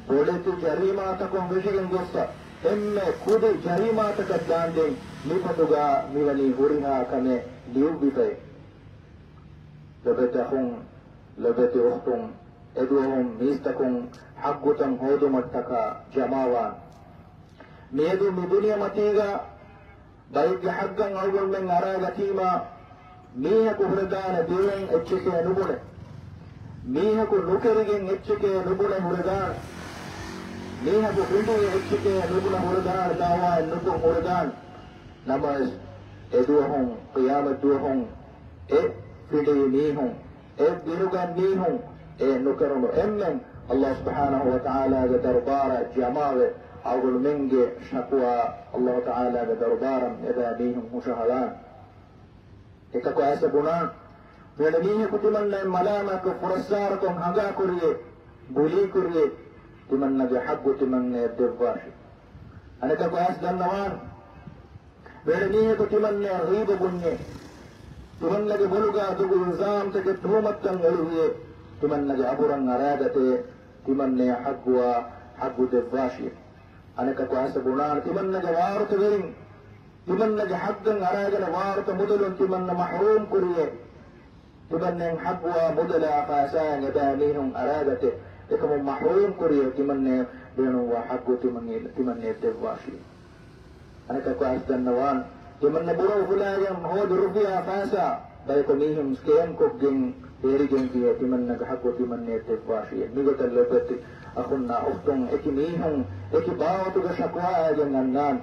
ބޮޑެތި ޖަރީމާތަކުން ވެށިގެން ގޮއްސަ، އެންމެ ކުދި ޖަރީމާތަކަށް ދާންދެން މި ފޮތުގަ މިވަނީ ހުރިހާ ކަމެއް ލިޔުއްވިފައި. ލޮބުވެތި އަޚުން، ލޮބުވެތި އުޚްތުން، އެދުވަހުން މީސްތަކުން ޙައްޤުތައް ހޯދުމަށްޓަކާ ޖަމާވާން. މިއަދު މި ދުނިޔެ މަތީގަ ބައެއްގެ ޙައްޤަށް އަޅުގަނޑުމެން އަރާގަތީމާ، މީހަކު ހުރެދާނެ ދިރުން އެއްޗެކޭ ނުބުނެ. މީހަކު ނުކެރިގެން އެއްޗެކޭ ނުބުނެ ހުރެދާނެ. މީހަކު ފިނޑި އެއްޗެކޭ ނުބުނެ ހުރެދާނެ، ދަޢުވާއެއް ނުކޮށް ހުރެދާނެ. ނަމަވެސް، އެދުވަހުން، ޤިޔާމަތްދުވަހުން، އެ ފިނޑި މީހުން، އެ ބިރުގަން މީހުން، އެ ނުކެރުނު އެންމެން ﷲ ސުބްޙާނަހޫ ވަތަޢާލާގެ ދަރުބާރަށް ޖަމާވެ، އަޅުގަނޑުމެންގެ ޝަކުވާ ﷲ ތަޢާލާގެ ދަރުބާރަށް އެބައިމީހުން ހުށަހަޅާން. އެކަކު އައިސް ބުނާން، މިއަދު މީހަކު ތިމަންނައަށް މަލާމާތްކޮށް ފުރައްސާރަކޮށް ހަނގާކުރިޔޭ، ބުލީކުރިޔޭ، ތިމަންނަގެ ޙައްޤު ތިމަންނަޔަށް ދެއްވާށި. އަނެކަކު އައިސް ދަންނަވާން، މިއަދު މީހަކު ތިމަންނަޔަށް ޣީބަ ބުންޏޭ، ތިމަންނަގެ ބޮލުގަ ދޮގު އިލްޒާމްތަކެއް ތުހުމަތުތައް އެޅުވިޔޭ، ތިމަންނަގެ އަބުރަށް އަރާގަތޭ، ތިމަންނަޔަށް ޙައްޤުވާ ޙައްޤު ދެއްވާށި. އަނެކަކު އައިސް ބުނާން، ތިމަންނަގެ ވާރުތަވެރިން، ތިމަންނަގެ ޙައްޤަށް އަރާގަނެ ވާރުތަ މުދަލުން ތިމަންނަ މަޙްރޫމް ކުރިޔޭ. ތިމަންނައަށް ޙައްޤުވާ މުދަލާ ފައިސާއެއް އެބައިމީހުން އަރާގަތޭ، އެކަމުން މަޙްރޫމް ކުރިޔޭ، ތިމަންނަޔަށް ބޭނުންވާ ޙައްޤު ތިމަން، ތިމަންނަޔަށް ދެއްވާށި. އަނެކަކު އައިސް ދަންނަވާން، ތިމަންނަ ބުރަ އުފުލާގެން ހޯދި ރުފިޔާ ފައިސާ ބަޔަކު މީހުން ސްކޭމް ކޮށްގެން އެރިގެންފިޔޭ، ތިމަންނަގެ ޙައްޤު ތިމަންނަޔަށް ދެއްވާށި. މިގޮތަށް ލޮބުވެތި އަޚުންނާ އުޚްތުން، އެކި މީހުން އެކި ބާވަތުގެ ޝަކުވާއާގެން އަންނާން.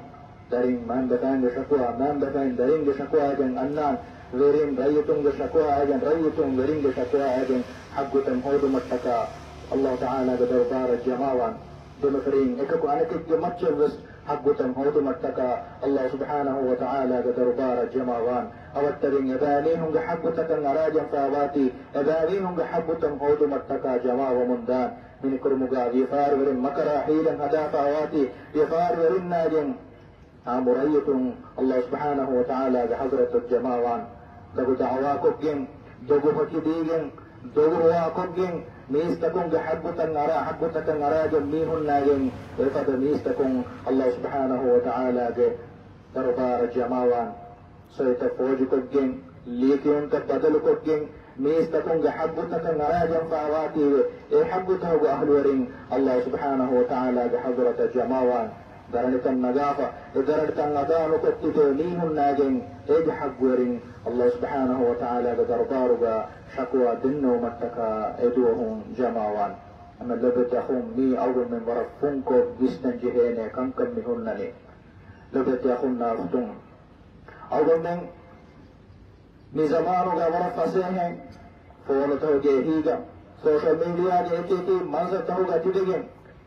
ދަރިން މައިންބަފައިންގެ ޝަކުވާ، މައިންބަފައިން ދަރިންގެ ޝަކުވާއާގެން އަންނާން. ވެރިން ރައްޔިތުންގެ ޝަކުވާއާގެން، ރައްޔިތުން ވެރިންގެ ޝަކުވާއާގެން ޙައްޤުތައް ހޯދުމަށްޓަކާ ﷲ ތަޢާލާގެ ދަރުބާރަށް ޖަމާވާން. ދެމަފިރިން އެކަކު އަނެކެއްގެ މައްޗަށްވެސް ޙައްޤުތައް ހޯދުމަށްޓަކާ ﷲ ސުބްޙާނަހޫ ވަތަޢާލާގެ ދަރުބާރަށް ޖަމާވާން. އަވަށްޓެރިން އެބައިމީހުންގެ ޙައްޤުތަކަށް އަރާގެންފައިވާތީ، އެބައިމީހުންގެ ޙައްޤުތައް ހޯދުމަށްޓަކާ ޖަމާވަމުންދާން. މިނިކުރުމުގަ ވިޔަފާރިވެރިން މަކަރާ ހީލަތް ހަދާފައިވާތީ، ވިޔަފާރިވެރިންނާގެން އާއްމު ރައްޔިތުން ﷲ ސުބްޙާނަހޫ ވަތަޢާލާގެ ޙަޟްރަތަށް ޖަމާވާން. ދޮގު ދަޢުވާކޮށްގެން، ދޮގު ހޮކިދީގެން، ދޮގު ހޮވާކޮށްގެން، މީސްތަކުންގެ ޙައްޤުތައް އަރާ، ޙައްޤުތަކަށް އަރާގެން މީހުންނާގެން އެފަދަ މީސްތަކުން ﷲ ސުބްޙާނަހޫ ވަތަޢާލާގެ ދަރުބާރަށް ޖަމާވާން. ސޮއިތައް ފޯޖުކޮށްގެން، ލިޔެކިޔުންތައް ބަދަލުކޮށްގެން، މީސްތަކުންގެ ޙައްޤުތަކަށް އަރާގެންފައިވާތީވެ، އެ ޙައްޤުތަކުގެ އަހުލުވެރިން ﷲ ސުބްޙާނަހޫ ވަތަޢާލާގެ ޙަޟްރަތަށް ޖަމާވާން. ދަރަނިތައް ނަގާފަ، އެ ދަރަނިތައް އަދާނުކޮށް ތިބޭ މީހުންނާގެން އޭގެ ޙައްޤުވެރިން ﷲ ސުބްޙާނަހޫ ވަތަޢާލާގެ ދަރުބާރުގަ ޝަކުވާ ދެންނެވުމަށްޓަކާ އެދުވަހުން ޖަމާވާން. އަމަ ލޮބުވެތި އަޚުން، މީ އަޅުގަނޑުމެން ވަރަށް ފުންކޮށް ވިސްނަން ޖެހޭނެ ކަންކަން މި ހުންނަނީ. ލޮބުވެތި އަޚުންނާ އުޚްތުން، އަޅުގަނޑުމެން މި ޒަމާނުގަ ވަރަށް ފަސޭހައިން ފޯނުތަކުގެ އެހީގަ، ސޯޝަލް މީޑިއާގެ އެކިއެކި މަންސަތަކުގަ ތިބެގެން،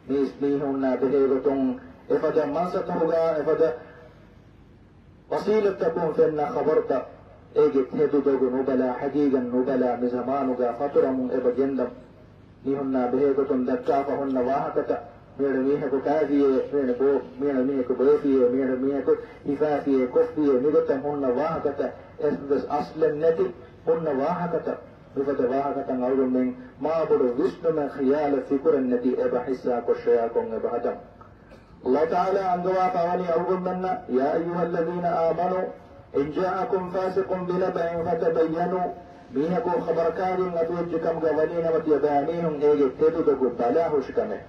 މީސް މީހުންނާ ބެހޭގޮތުން އެފަދަ މަންސަތަކުގަ، އެފަދަ ވަސީލަތްތަކުން ފެންނަ ޚަބަރުތައް، އޭގެ ތެދު ދޮގު ނުބަލާ، ހަގީގަތް ނުބަލާ، މި ޒަމާނުގަ ފަތުރަމުން އެބަ ގެންދަން. މީހުންނާ ބެހޭގޮތުން ދައްކާފަ ހުންނަ ވާހަކަތައް، މިއަދު މީހަކު ކާފިއޭ، މިއަދު ބޯ، މިއަދު މީހަކު ބޯފިއޭ، މިއަދު މީހަކު ހިފާފިއޭ، ކޮށްފިއޭ، މިގޮތަށް ހުންނަ ވާހަކަތައް، އެއްވެސް އަސްލެއް ނެތި ހުންނަ ވާހަކަތައް، މިފަދަ ވާހަކަތައް އަޅުގަނޑުމެން މާބޮޑު ވިސްނުމެއް، ޚިޔާލެއް، ފިކުރެއް ނެތި އެބަ ހިއްސާކޮށް ޝެއާކޮށް އެބަ ހަދަން. ﷲ ތަޢާލާ އަންގަވާފަ ވަނީ އަޅުގަނޑުމެންނަށް، يا أيها الذين آمنوا إن جاءكم فاسق بنبأ فتبينوا، މީހަކު ޚަބަރަކާގެން އަތުވެއްޖެ ކަމުގަ ވަނީ ނަމަ، ތިޔަބައި މީހުން އޭގެ ތެދު ދޮގު ބަލާ ހުށި ކަމެއް.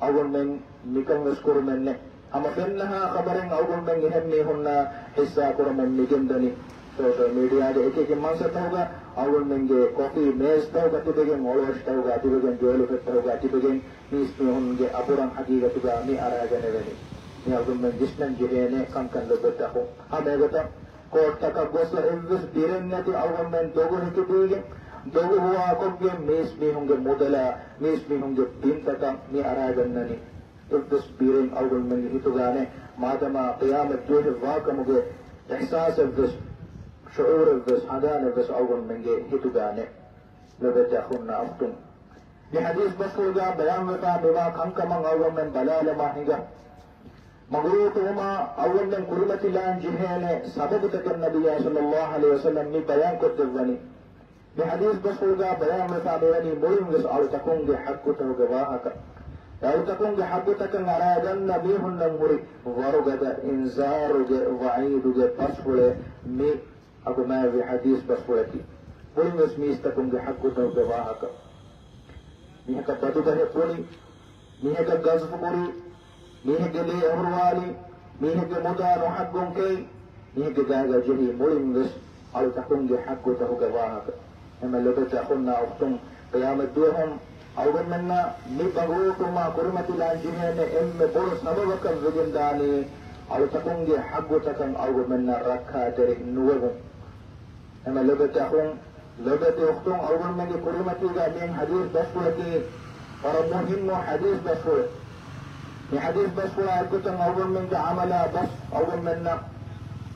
އަޅުގަނޑުމެން މިކަން ވެސް ކުރުމެއް ނެތް. ހަމަ ފެންނަހާ ޚަބަރެއް އަޅުގަނޑުމެން އެހެން މީހުންނާ ހިއްސާ ކުރަމުން މިގެންދަނީ. ސޯޝަލް މީޑިއާގެ އެކި އެކި މަންސަތަކުގަ، އަޅުގަނޑުމެންގެ ކޮފީ މޭޒްތަކުގަ ތިބެގެން، އޮޅުވަށިތަކުގަ ތިބެގެން، ޖޯލިފަތްތަކުގަ ތިބެގެން، މީސް މީހުންގެ އަބުރަށް ހަގީގަތުގަ މި އަރާގަނެވެނީ. މި އަޅުގަނޑުމެން ވިސްނަން ޖެހޭނެ ކަންކަން ލޮބުވެތި އަޚުން. ހަމައެގޮތަށް ކޯޓްތަކަށް ގޮސް އެއްވެސް ބިރެއް ނެތި އަޅުގަނޑުމެން ދޮގު ހެކިދީގެން، ދޮގު ހުވާކޮށްގެން މީސް މީހުންގެ މުދަލާ، މީސް މީހުންގެ ބިންތަކަށް މި އަރާގަންނަނީ. އެއްވެސް ބިރެއް އަޅުގަނޑުމެންގެ ހިތުގަނެ، މާދަމާ ޤިޔާމަތް ދުވަހެއް ވާކަމުގެ އިޙްސާސެއްވެސް، ޝުޢޫރެއްވެސް، ހަނދާނެއްވެސް އަޅުގަނޑުމެންގެ ހިތުގަނެ. ލޮބުވެތި އަޚުންނާ އުޚްތުން، މި ޙަދީޘް ބަސްފުޅުގަ ބަޔާންވެފާ މިވާ ކަންކަމަށް އަޅުގަނޑުމެން ބަލާލަމާ ހިނގާ. މަގުރޫޓުވުމާ އަޅުގަނޑުމެން ކުރިމަތިލާން ޖެހޭނެ ސަބަބުތަކެއް ނަބިއްޔާ ޞައްލައްލާހު ޢަލައިހި ވަސައްލަމް މި ބަޔާންކޮށްދެއްވަނީ. މި ޙަދީޘް ބަސްފުޅުގަ ބަޔާންވެފާ މިވަނީ މުޅިންވެސް އަޅުތަކުންގެ ޙައްޤުތަކުގެ ވާހަކަ. އެ އަޅުތަކުންގެ ޙައްޤުތަކަށް އަރާގަންނަ މީހުންނަށް ހުރި ވަރުގަދަ އިންޒާރުގެ ވަޢީދުގެ ބަސްފުޅެއް މި އަގުމާތްވި ޙަދީޘް ބަސްފުޅަކީ. މުޅިންވެސް މީސްތަކުންގެ ޙައްޤުތަކުގެ ވާހަކަ. މީހަކަށް ބަދުބަހެއް ބުނި، މީހަކަށް ގަޒަފު ކުރި، މީހެއްގެ ލޭ އަހުރުވާލި، މީހެއްގެ މުދާ ނުޙައްޤުން ކެއި، މީހެއްގެ ގާގަ ޖެހި، މުޅިންވެސް އަޅުތަކުންގެ ޙައްޤުތަކުގެ ވާހަކަ. އެމެ ލޮބުވެތި އަޚުންނާ އުޚްތުން، ޤިޔާމަތް ދުވަހުން އަޅުގަނޑުމެންނަށް މި ބަނގުރޫޓުވުމާ ކުރިމަތިލާން ޖެހޭނެ އެންމެ ބޮޑު ސަބަބަކަށް ވެގެންދާނީ، އަޅުތަކުންގެ ޙައްޤުތަކަށް އަޅުގަނޑުމެންނަށް ރައްކާތެރި ނުވެވުން. އެމެ ލޮބުވެތި އަޚުން، ލޮބުވެތި އުޚްތުން، އަޅުގަނޑުމެންގެ ކުރިމަތީގަ މި ޙަދީޘް ބަސްފުޅަކީ ވަރަށް މުހިއްމު ޙަދީޘް ބަސްފުޅެއް. މި ޙަދީޘް ބަސްފުޅާ އެއްގޮތަށް އަޅުގަނޑުމެންގެ ޢަމަލާ ބަސް އަޅުގަނޑުމެންނަށް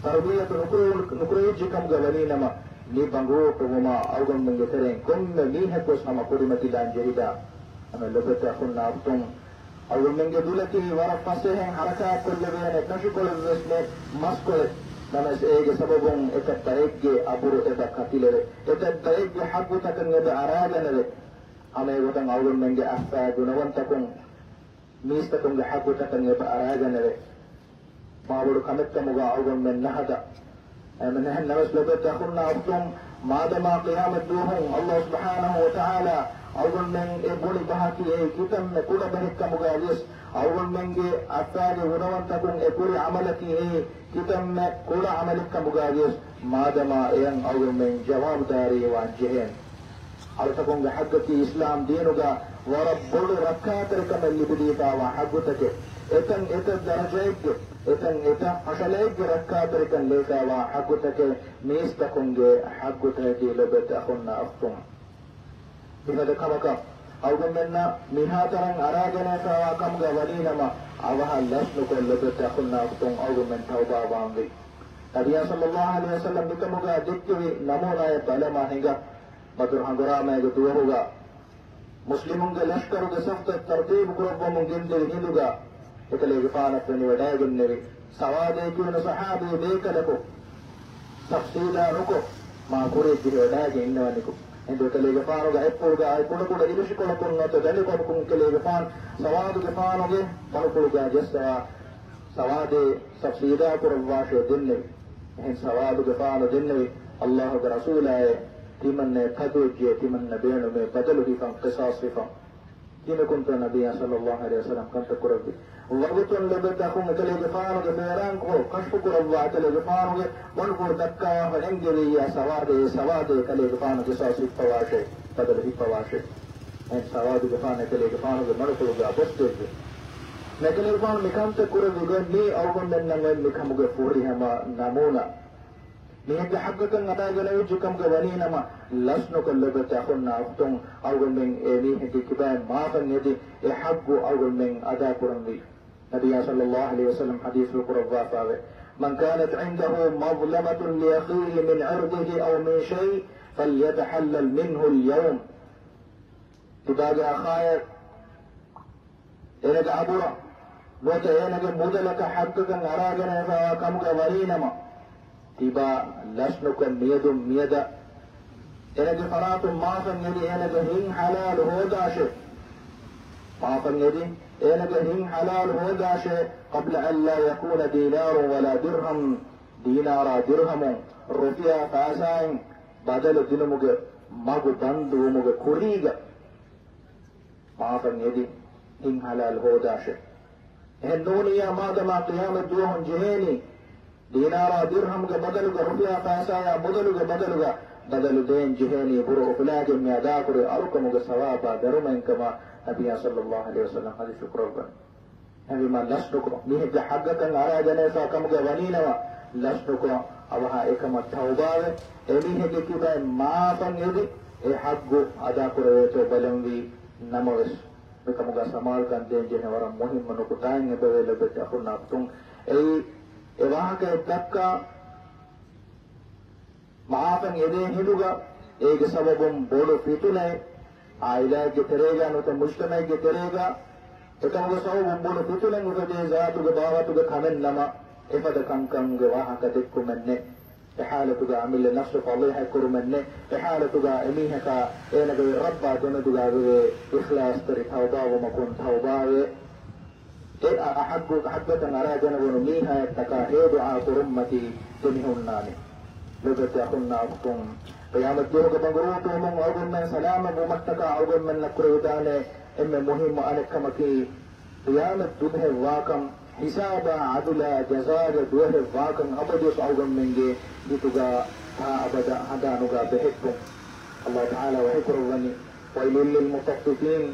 ތަރުބިޔަތު ނުކުރެވި-، ނުކުރެވިއްޖެ ކަމުގަ ވަނީނަމަ، މި ބަނގުރޫޓުވުމާ އަޅުގަނޑުމެންގެ ތެރެއިން ކޮންމެ މީހަކުވެސް ހަމަ ކުރިމަތިލާން ޖެހިދާނެ. އެމެ ލޮބުވެތި އަޚުންނާ އުޚްތުން، އަޅުގަނޑުމެންގެ ދުލަކީ ވަރަށް ފަސޭހައިން ޙަރަކާތްކޮށްލެވޭނެ ކަށިކޮޅެއްވެސް ނެތް، މަސްކޮޅެއް. ނަމަވެސް އޭގެ ސަބަބުން އެތައް ބައެއްގެ އަބުރު އެބަ ކަތިލެވޭ. އެތައް ބައެއްގެ ޙައްޤުތަކަށް އެބަ އަރާގަނެވޭ. ހަމައެގޮތަށް އަޅުގަނޑުމެންގެ އައްފާ ގުނަވަންތަކުން މީސްތަކުންގެ ޙައްޤުތަކަށް އެބަ އަރާގަނެވޭ. މާބޮޑު ކަމެއްކަމުގަ އަޅުގަނޑުމެން ނަހަދާ. އެމެ ނެހެން ނަމަވެސް ލޮބުވެތި އަޚުންނާ އުޚްތުން، މާދަމާ ޤިޔާމަތް ދުވަހުން ﷲ ސުބްޙާނަހޫ ވަތަޢާލާ އަޅުގަނޑުމެން އެ ބުނި ބަހަކީ އެއީ ކިތަންމެ ކުޑަ ބަހެއްކަމުގަ ވިޔަސް، އަޅުގަނޑުމެންގެ އައްފާގެ ގުނަވަންތަކުން އެ ކުރި ޢަމަލަކީ އެއީ ކިތަންމެ ކުޑަ ޢަމަލެއްކަމުގަ ވިޔަސް، މާދަމާ އެޔަށް އަޅުގަނޑުމެން ޖަވާބުދާރީވާން ޖެހޭނެ. އަޅުތަކުންގެ ޙައްޤަކީ އިސްލާމް ދީނުގަ ވަރަށް ބޮޑު ރައްކާތެރިކަމެއް ލިބިދީފާވާ ޙައްޤުތަކެއް. އެތަން އެތައް ދަރަޖައެއްގެ، އެތަން އެތައް ފަށަލައެއްގެ ރައްކާތެރިކަން ލިބިފާވާ ޙައްޤުތަކެއް މީސްތަކުންގެ ޙައްޤުތަކަކީ ލޮބުވެތި އަޚުންނާ އުޚްތުން. މިފަދަ ކަމަކަށް އަޅުގަނޑުމެންނަށް މިހާތަނަށް އަރާގަނެފާވާ ކަމުގަ ވަނީނަމަ، އަވަހަށް ލަސްނުކޮށް ލޮބުވެތި އަޚުންނާ އުޚްތުން އަޅުގަނޑުމެން ތައުބާވާންވީ. ނަބިއްޔާ ޞައްލައްލާހު ޢަލައިހި ވަސައްލަމް މިކަމުގަ ދެއްކެވި ނަމޫނާއެއް ބަލަމާ ހިނގާ. ބަދުރު ހަނގުރާމައިގެ ދުވަހުގަ މުސްލިމުންގެ ލަޝްކަރުގެ ސަފުތައް ތަރުތީބު ކުރައްވަމުން ގެންދެވި ހިނދުގަ އެކަލޭގެފާނަށް ފެނިވަޑައިގެންނެވި ސަވާދޭ ކިޔުނު ޞަޙާބީ ބޭކަލަކު ސަފް ސީދާ ނުކޮށް، މާ ކުރިއަށް ޖެހިވަޑައިގެން އިންނަވަނިކޮށް، އެނދު އެކަލޭގެފާނުގެ އަތްޕުޅުގަ އައި ކުޑަކުޑަ އިރުށިކޮޅަކުން ނުވަތަ ދަނޑިކޮޅަކުން އެކަލޭގެފާނު ސަވާދުގެފާނުގެ ބަނޑުފުޅުގަ ޖައްސަވާ ސަވާދޭ ސަފް ސީދާ ކުރައްވާށޭ ދެންނެވި. އެހެން ސަވާދުގެފާނު ދެންނެވި، ﷲގެ ރަސޫލާއޭ، ތިމަންނަޔަށް ތަދުވެއްޖެ، ތިމަންނަ ބޭނުމޭ ބަދަލު ހިފަން، ޤިޞާޞް ހިފަން. ކިހިނެއްކުންތޯ ނަބިއްޔާ ޞައްލައްލާހު ޢަލައިހި ވަސައްލަމް ކަންތައް ކުރެއްވީ؟ ވަގުތުން ލޮބުވެތި އަޚުން އެކަލޭގެފާނުގެ ފޭރާންކޮޅު ކަޝްފު ކުރައްވާ، އެކަލޭގެފާނުގެ ބަނޑުފުޅު ދައްކާފަ އެންގެވިއްޔާ ސަވާދޭ، ސަވާދޭ ކަލޭގެފާނު ޤިޞާޞް ހިއްޕަވާށޭ، ބަދަލު ހިއްޕަވާށޭ. އެހެން ސަވާދުގެފާނު އެކަލޭގެފާނުގެ ބަނޑުފުޅުގަ ބޮސްދެއްވި. އެކަލޭގެފާނު މިކަންތައް ކުރެއްވި ގޮތް މީ އަޅުގަނޑުމެންނަށް އޮތް މިކަމުގެ ފުރިހަމަ ނަމޫނާ. މީހެއްގެ ޙައްޤަކަށް އަރާގަނެވިއްޖެ ކަމުގަ ވަނީނަމަ، ލަސްނުކޮށް ލޮބުވެތި އަޚުންނާ އުޚްތުން، އަޅުގަނޑުމެން އެ މީހެއްގެ ކިބައިން މާފަށް އެދި އެ ޙައްޤު އަޅުގަނޑުމެން އަދާކުރަންވީ. ނަބިއްޔާ ޞައްލައްލާހު ޢަލައިހި ވަސައްލަމަ ޙަދީޘްފުޅު ކުރައްވާފައިވޭ، من كانت عنده مظلمة لأخيه من عرضه أو من شيء فليتحلل منه اليوم. ތިބާގެ އަޚާއެއް އޭނަގެ އަބުރަށް ނުވަތަ އޭނަގެ މުދަލަކަށް ޙައްޤަކަށް އަރާގަނެފައިވާ ކަމުގަ ވަނީނަމަ، ތިބާ ލަސްނުކޮށް މިއަދުން މިއަދަށް އޭނަގެ ފަރާތުން މާފަށް އެދި އޭނަގެ ހިތް ޙަލާލު ހޯދާށޭ. މާފަށް އެދި އޭނަގެ ހިތް ޙަލާލު ހޯދާށޭ، قبل أن لا يكون دينار ولا درهم، ދީނާރާ ދިރްހަމުން، ރުފިޔާ ފައިސާއިން ބަދަލު ދިނުމުގެ މަގު ބަންދުވުމުގެ ކުރީގަ. މާފަށް އެދި ހިތް ޙަލާލު ހޯދާށޭ. އެހެން ނޫނިއްޔާ މާދަމާ ޤިޔާމަތް ދުވަހުން ޖެހޭނީ، ދީނާރާ ދިރްހަމުގެ ބަދަލުގަ، ރުފިޔާ ފައިސާޔާ މުދަލުގެ ބަދަލުގަ، ބަދަލު ދޭން ޖެހޭނީ ބުރު އުފުލާގެން މި އަދާކުރި އަޅުކަމުގެ ސަވާބާ ދަރުމައިން ކަމަށް ނަބިއްޔާ ޞައްލައްލާހު ޢަލައިހި ވަސައްލަމަ ޙަދީޘް ކުރައްވަނީ. އެހެންވީމާ ލަސްނުކޮށް، މީހެއްގެ ޙައްޤަކަށް އަރާގަނެފަ ކަމުގަ ވަނީނަމަ، ލަސްނުކޮށް، އަވަހަށް އެކަމަށް ތައުބާވެ، އެމީހެއްގެ ކިބައިން މާފަށް އެދި، އެ ޙައްޤު އަދާކުރެވޭތޯ ބަލަންވީ. ނަމަވެސް، މިކަމުގަ ސަމާލުކަން ދޭން ޖެހޭ ވަރަށް މުހިއްމު ނުކުތާއެއް އެބަވޭ ލޮބުވެތި އަޚުންނާ އުޚްތުން. އެއީ، އެ ވާހަކައެއް ދައްކާ، މާފަށް އެދޭ ހިނދުގަ އޭގެ ސަބަބުން ބޮޑު ފިތުނައެއް ޢާއިލާއެއްގެ ތެރޭގަ ނުވަތަ މުޖްތަމަޢެއްގެ ތެރޭގަ އެކަމުގެ ސަބަބުން ބޮޑު ފިތުނައެއް އުފެދޭ ޒާތުގެ ބާވަތުގަ ކަމެއް ނަމަ، އެފަދަ ކަންކަމުގެ ވާހަކަ ދެއްކުމެއް ނެތް. އެ ޙާލަތުގަ އަމިއްލަ ނަފްސު ފަޟީޙަތް ކުރުމެއް ނެތް. އެ ޙާލަތުގަ އެމީހަކާ އޭނަގެ ރައްބާ ދެމެދުގަ ވެވޭ އިޚްލާޞްތެރި ތައުބާވުމަކުން ތައުބާވެ. އެ އަ-، އަ-، ޙައްޤު-، ޙައްޤަކަށް އަރާގަނެވުނު މީހާއަށްޓަކާ ހެޔޮ ދުޢާ ކުރުންމަތީ ދެމިހުންނާނެ. ލޮބުވެތި އަޚުންނާ އުޚްތުން، ޤިޔާމަތް ދުވަހުގެ ބަނގުރޫޓުވުމުން އަޅުގަނޑުމެން ސަލާމަތް ވުމަށްޓަކާ އަޅުގަނޑުމެންނަށް ކުރެވިދާނެ އެންމެ މުހިއްމު އަނެއްކަމަކީ، ޤިޔާމަތް ދުވަހެއް ވާކަން، ޙިސާބާ ޢަދުލާ ޖަޒާގެ ދުވަހެއް ވާކަން އަބަދުވެސް އަޅުގަނޑުމެންގެ ހިތުގަ ތާ އަބަދަށް ހަނދާނުގަ ބެހެއްޓުން. ﷲ ތަޢާލާ ވަޙީ ކުރައްވަނީ، ويل للمطففين.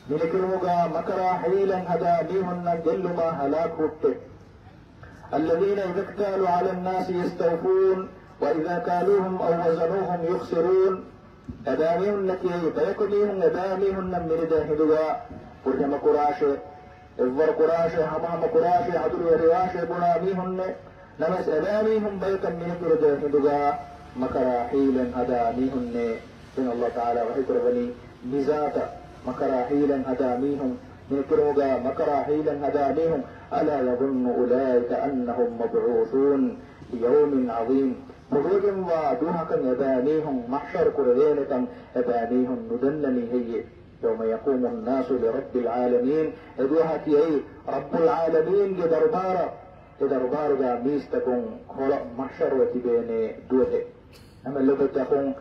މިނެކިރުމުގަ މަކަރާ ޙީލަތް ހަދާ މީހުންނަށް ގެއްލުމާ ހަލާކު ހުއްޓޭ. الذين إذا اكتالوا على الناس يستوفون وإذا كالوهم أو وزنوهم يخسرون. އެބައިމީހުންނަކީ ބަޔަކު މީހުން އެބައިމީހުންނަށް މިނިދޭ ހިނދުގަ ފުރިހަމަ ކުރާށޭ، އެއްވަރު ކުރާށޭ، ހަމަހަމަ ކުރާށޭ، އަދުލުވެރިވާށޭ ބުނާ މީހުންނޭ. ނަމަވެސް އެބައިމީހުން ބަޔަކަށް މިނިކުރެދޭ ހިނދުގަ މަކަރާ ޙީލަތް ހަދާ މީހުންނޭ. ދެން ﷲ ތަޢާލާ ވަޙީ ކުރައްވަނީ މިޒާތަށް، މަކަރާ ޙީލަތް ހަދާ މީހުން، މިނިކުރުމުގަ މަކަރާ ޙީލަތް ހަދާ މީހުން، ألا يظن أولئك أنهم مبعوثون ليوم عظيم. ބޮޑުވެގެންވާ ދުވަހަކަށް އެބައިމީހުން މަޙްޝަރު ކުރެވޭނެކަން އެބައިމީހުން ނުދަންނަނީ ހެއްޔޭ؟ يوم يقوم الناس لرب العالمين. އެ ދުވަހަކީ އެއީ ރައްބުލް ޢާލަމީންގެ ދަރުބާރަށް، އެ ދަރުބާރުގަ މީސްތަކުން ކޮޅަށް މަޙްޝަރުވެ ތިބޭނެ ދުވަހެއް. އެމެ ލޮބުވެތި އަޚުން،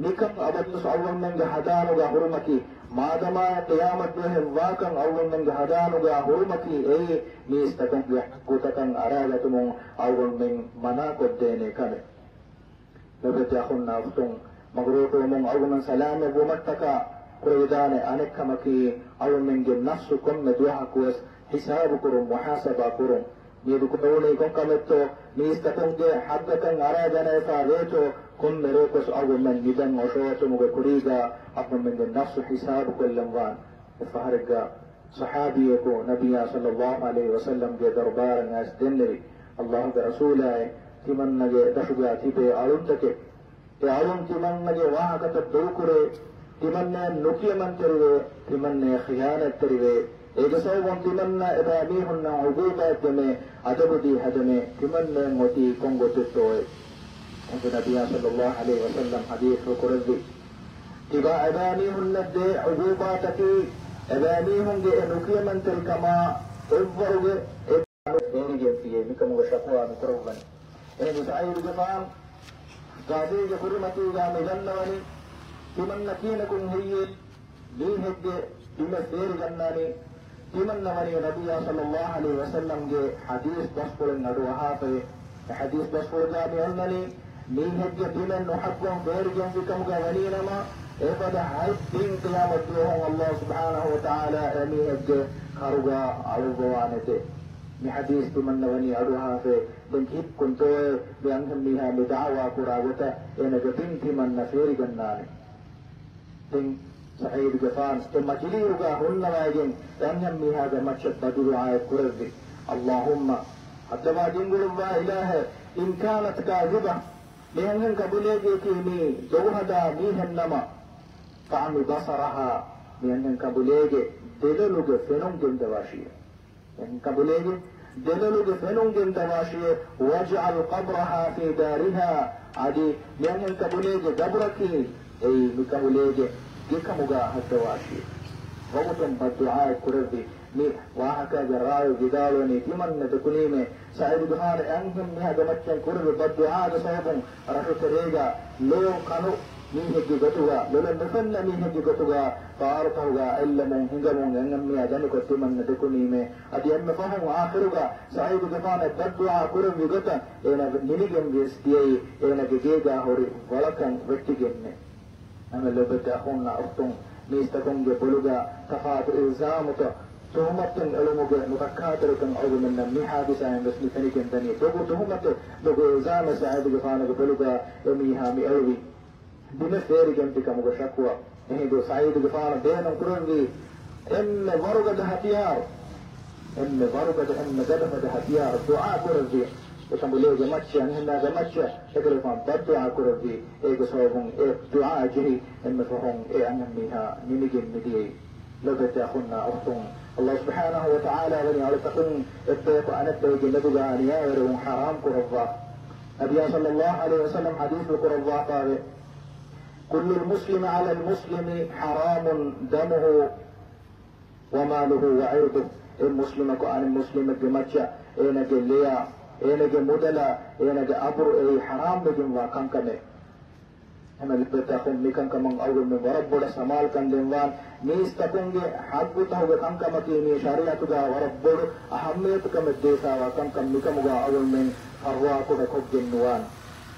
މިކަން އަބަދުވެސް އަޅުގަނޑުމެންގެ ހަނދާނުގަ ހުރުމަކީ، މާދަމާ ޤިޔާމަތް ދުވަހެއް ވާކަން އަޅުގަނޑުމެންގެ ހަނދާނުގަ ހުރުމަކީ، އެއީ މީސްތަކުންގެ ޙައްޤުތަކަށް އަރާގަތުމުން އަޅުގަނޑުމެން މަނާކޮށްދޭނެ ކަމެއް. ލޮބުވެތި އަޚުންނާ އުޚްތުން، މަގުރޫޓުވުމުން އަޅުގަނޑު ސަލާމަތްވުމަށްޓަކާ ކުރެވިދާނެ އަނެއްކަމަކީ، އަޅުގަނޑުމެންގެ ނަފްސު ކޮންމެ ދުވަހަކުވެސް ހިސާބުކުރުން، މުޙާސަބާ ކުރުން. މިއަދު ކުރެވުނީ ކޮން ކަމެއްތޯ؟ މީސްތަކުންގެ ޙައްޤަކަށް އަރާގަނެފަ ވޭތޯ؟ ކޮންމެ ރެއަކުވެސް އަޅުގަނޑުމެން ނިދަން އޮށޯވެތުމުގެ ކުރީގަ އަޅުގަނޑުމެންގެ ނަފްސު ހިސާބުކޮށްލަން ވާނެ. އެއްފަހަރެއްގަ ޞަޙާބީއަކު ނަބިއްޔާ ޞައްލައްލާހު ޢަލައިހި ވަސައްލަމްގެ ދަރުބާރަށް އައިސް ދެންނެވި، ﷲގެ ރަސޫލާއޭ، ތިމަންނަގެ ދަށުގަ ތިބޭ އަޅުންތަކެއް. އެ އަޅުން ތިމަންނަގެ ވާހަކަތައް ދޮގުކުރޭ، ތިމަންނައަށް ނުކިޔަމަންތެރިވޭ، ތިމަންނައަށް ޚިޔާނާތްތެރިވޭ. އޭގެ ސަބަބުން ތިމަންނަ އެބައިމީހުންނަށް ޢުޤޫބާތް ދެމޭ، އަދަބުދީ ހަދަމޭ. ތިމަންނައަށް އޮތީ ކޮން ގޮތެއްތޯއޭ؟ އެހިނދު ނަބިއްޔާ ޞައްލައްލާހު ޢަލައިހި ވަސައްލަމް ޙަދީޘްފުޅު ކުރެއްވި، ތިބާ އެބައިމީހުންނަށް ދޭ ޢުޤޫބާތަކީ، އެބައިމީހުންގެ އެ ނުކިޔަމަންތެރިކަމާ އެއްވަރުގެ އެ ބޭނިގެންފިޔޭ، މިކަމުގެ ޝަކުވާ މި ކުރައްވަނީ. އެހިނދު ސަޢީދުގެފާނު ޤާޟީގެ ކުރިމަތީގަ މި ދަންނަވަނީ، ތިމަންނަ ކިހިނަކުން ހެއްޔޭ މީހެއްގެ ބިމެއް ފޭރިގަންނާނީ؟ ތިމަންނަ ވަނީ ނަބިއްޔާ ޞައްލައްލާހު ޢަލައިހި ވަސައްލަމްގެ ޙަދީޘް ބަސްފުޅެއް އަޑުއަހާފައި. އެ ޙަދީޘް ބަސްފުޅުގަ މި އޮންނަނީ، މީހެއްގެ ބިމެއް ނުޙައްޤުން ފޭރިގެންފި ކަމުގަ ވަނީނަމަ، އެފަދަ ހަތް ބިން ޤިޔާމަތްދުވަހުން ﷲ ސުބްޙާނަހޫ ވަތަޢާލާ އެމީހެއްގެ ކަރުގަ އަޅުއްވަވާނެތޭ. މި ޙަދީޘް ތިމަންނަ ވަނީ އަޑުއަހާފައި. ދެން ކީއްކުންތޯއޭ މި އަންހެންމީހާ މި ދަޢުވާ ކުރާ ގޮތަށް އޭނަގެ ބިން ތިމަންނަ ފޭރިގަންނާނެ. ދެން ސަޢީދުގެފާނު އެ މަޖިލީހުގަ ހުންނަވައިގެން އެ އަންހެންމީހާގެ މައްޗަށް ބައްދުޢާއެއް ކުރެއްވި. اللهم، ހައްދަވާ ގެންގުޅުއްވާ އިލާހޭ، إن كانت كاذبة، މި އަންހެން ކަނބުލޭގެއަކީ މީ ދޮގުހަދާ މީހެއްނަމަ، فاعمِ بصرها، މި އަންހެން ކަނބުލޭގެ ދެލޮލުގެ ފެނުން ގެންދަވާށިއޭ. އެ ކަނބުލޭގެ ދެލޮލުގެ ފެނުން ގެންދަވާށިއޭ، واجعل قبرها في دارها، އަދި މި އަންހެން ކަނބުލޭގެ ގަބުރަކީ އެއީ މި ކަނބުލޭގެ ގެކަމުގަ ހައްދަވާށިއޭ. ވަގުތުން ބައްދުޢާއެއް ކުރެއްވި. މި ވާހަކައިގެ ރާވީ ވިދާޅުވަނީ ތިމަންނަ ދެކުނީމޭ، ސަޢީދުގެފާނު އެ އަންހެންމީހާގެ މައްޗަށް ކުރެއްވި ބައްދުޢާގެ ސަބަބުން ރަށުތެރޭގަ ލޯ ކަނު މީހެއްގެ ގޮތުގަ، ލޮލަށް ނުފެންނަ މީހެއްގެ ގޮތުގަ ފާރުތަކުގަ އެއްލަމުން ހިނގަމުން އެ އަންހެންމީހާ ދަނިކޮށް ތިމަންނަ ދެކުނީމޭ. އަދި އެންމެ ފަހުން އާޚިރުގަ ސަޢީދުގެފާނަށް ބައްދުޢާ ކުރެއްވި ގޮތަށް އޭނަ ނިމިގެން ވިޔަސް ދިޔައީ އޭނަގެ ގޭގަ ހުރި ވަޅަކަށް ވެއްޓިގެންނޭ. ހަމަ ލޮބުވެތި އަޚުންނާ އުޚްތުން، މީސްތަކުންގެ ބޮލުގަ ތަފާތު އިލްޒާމުތައް، ތުހުމަތުން އެޅުމުގެ ނުދައްކާތެރިކަން އަޅުގަނޑުމެންނަށް މި ހާދިސާއިން ވެސް މި ފެނިގެންދަނީ. ދޮގު ތުހުމަތެއް، ދޮގު އިލްޒާމެއް ސަޢީދުގެފާނުގެ ބޮލުގަ އެމީހާ މި އެޅުވީ. ބިމެއް ފޭރިގެންފި ކަމުގެ ޝަކުވާ. އެހިނދު ސަޢީދުގެފާނު ބޭނުން ކުރެއްވީ އެންމެ ވަރުގަދަ ހަތިޔާރު، އެންމެ ވަރުގަދަ، އެންމެ ގަދަފަދަ ހަތިޔާރު ދުޢާ ކުރެއްވި. އެކަނބުލޭގެ މައްޗަށް، އަންހެނާގެ މައްޗަށް އެކަލޭގެފާނު ބައްދުޢާ ކުރެއްވި. އޭގެ ސަބަބުން އެ ދުޢާ ޖެހި އެންމެ ފަހުން އެ އަންހެންމީހާ ނިމިގެން މިދިޔައީ. ލޮބުވެތި އަޚުންނާ އުޚްތުން، ﷲ ސުބްޙާނަހޫ ވަތަޢާލާ ވަނީ އަޅުތަކުން އެއްބަޔަކު އަނެއްބައެއްގެ މެދުގަ ނިޔާވެރިވުން ޙަރާމް ކުރައްވާ. ނަބިއްޔާ ޞައްލައްލާހު ޢަލައިހި ވަސައްލަމް ޙަދީޘް ކުރައްވާފައިވޭ، كل المسلم على المسلم حرام دمه وماله وعرضه. އެއް މުސްލިމަކު އަނެއް މުސްލިމެއްގެ މައްޗަށް އޭނަގެ ލެޔާ، އޭނަގެ މުދަލާ، އޭނަގެ އަބުރު އެއީ ޙަރާމްވެގެންވާ ކަންކަމެއް. ހަމަ ލިބޭތާ މިކަންކަމަށް އަޅުގަނޑުމެން ވަރަށް ބޮޑަށް ސަމާލުކަން ދެންވާން. މީސްތަކުންގެ ޙައްޤުތަކުގެ ކަންކަމަކީ މީ ޝަރީޢަތުގަ ވަރަށް ބޮޑު އަހައްމިޔަތުކަމެއް ދޭތާވާ ކަންކަން. މިކަމުގަ އަޅުގަނޑުމެން ފަރުވާކުޑަ ކޮށްގެން ނުވާން.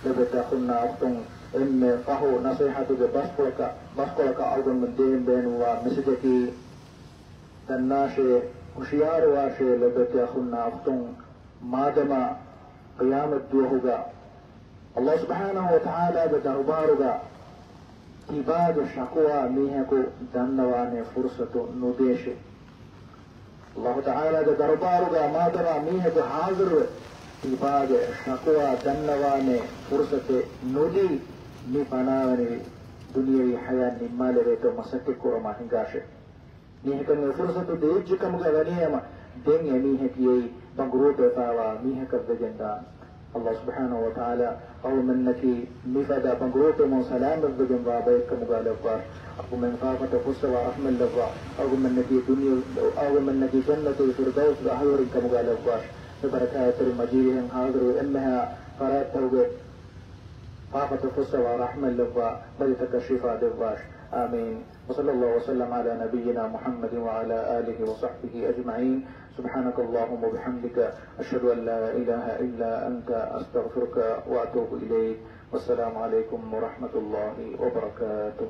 ލިބޭތާ އަޚުންނާ އުޚްތުން، އެންމެ ފަހު ނަޞޭޙަތުގެ ބަސްކޮޅަކަށް، ބަސްކޮޅަކަށް އަޅުގަނޑުމެން ދޭން ބޭނުންވާ މެސެޖަކީ، ދަންނާށޭ، ހުޝިޔާރުވާށޭ ލިބޭތާ އަޚުންނާ އުޚްތުން، މާދަމާ ޤިޔާމަތްދުވަހުގަ ﷲ ސުބްޙާނަހޫ ވަތަޢާލާގެ ދަރުބާރުގަ ތިބާގެ ޝަކުވާ މީހަކު ދަންނަވާނެ ފުރުޞަތު ނުދޭށޭ. ﷲ ތަޢާލާގެ ދަރުބާރުގަ މާދަމާ މީހަކު ޙާޟިރުވެ، ތިބާގެ ޝަކުވާ ދަންނަވާނެ ފުރުޞަތެއް ނުދީ، މި ފަނާވަނިވި ދުނިޔަވީ ޙަޔާތް ނިންމާލެވޭތޯ މަސައްކަތްކުރަމާ ހިނގާށޭ. މީހަކަށް އެ ފުރުޞަތު ދޭއްޖެ ކަމުގަ ވަނީ ހަމަ، ދެން އެމީހަކީ އެއީ ބަނގުރޫޓުވެފައިވާ މީހަކަށްވެގެންދާނެ. ﷲ ސުބްޙާނަހޫ ވަތަޢާލާ އަޅުމެންނަކީ މިފަދަ ބަނގުރޫޓުވުމުން ސަލާމަތްވެގެންވާ ބައެއްކަމުގަ ލައްވާށި. އަޅުމެން ފާފަތައް ފުއްސަވާ ރަޙްމަތްލައްވާ. އަޅުމެންނަކީ ދުނިޔެ، އަޅުމެންނަކީ ޖަންނަތުލް ފިރްދައުސްގެ އަހުލުވެރިން ކަމުގަ ލައްވާށި. މި ބަރަކާތްތެރި މަޖިލީހަށް ޙާޟިރުވެ އެންމެހާ ފަރާތްތަކުގެ ފާފަތައް ފުއްސަވާ ރަޙްމަތްލައްވާ ބަލިތަކަށް ޝިފާ ދެއްވާށި. އާމީން. وصلى الله وسلم على نبينا محمد وعلى آله وصحبه أجمعين. سبحانك اللهم وبحمدك، أشهد أن لا إله إلا أنت، أستغفرك وأتوب إليك. والسلام عليكم ورحمة الله وبركاته.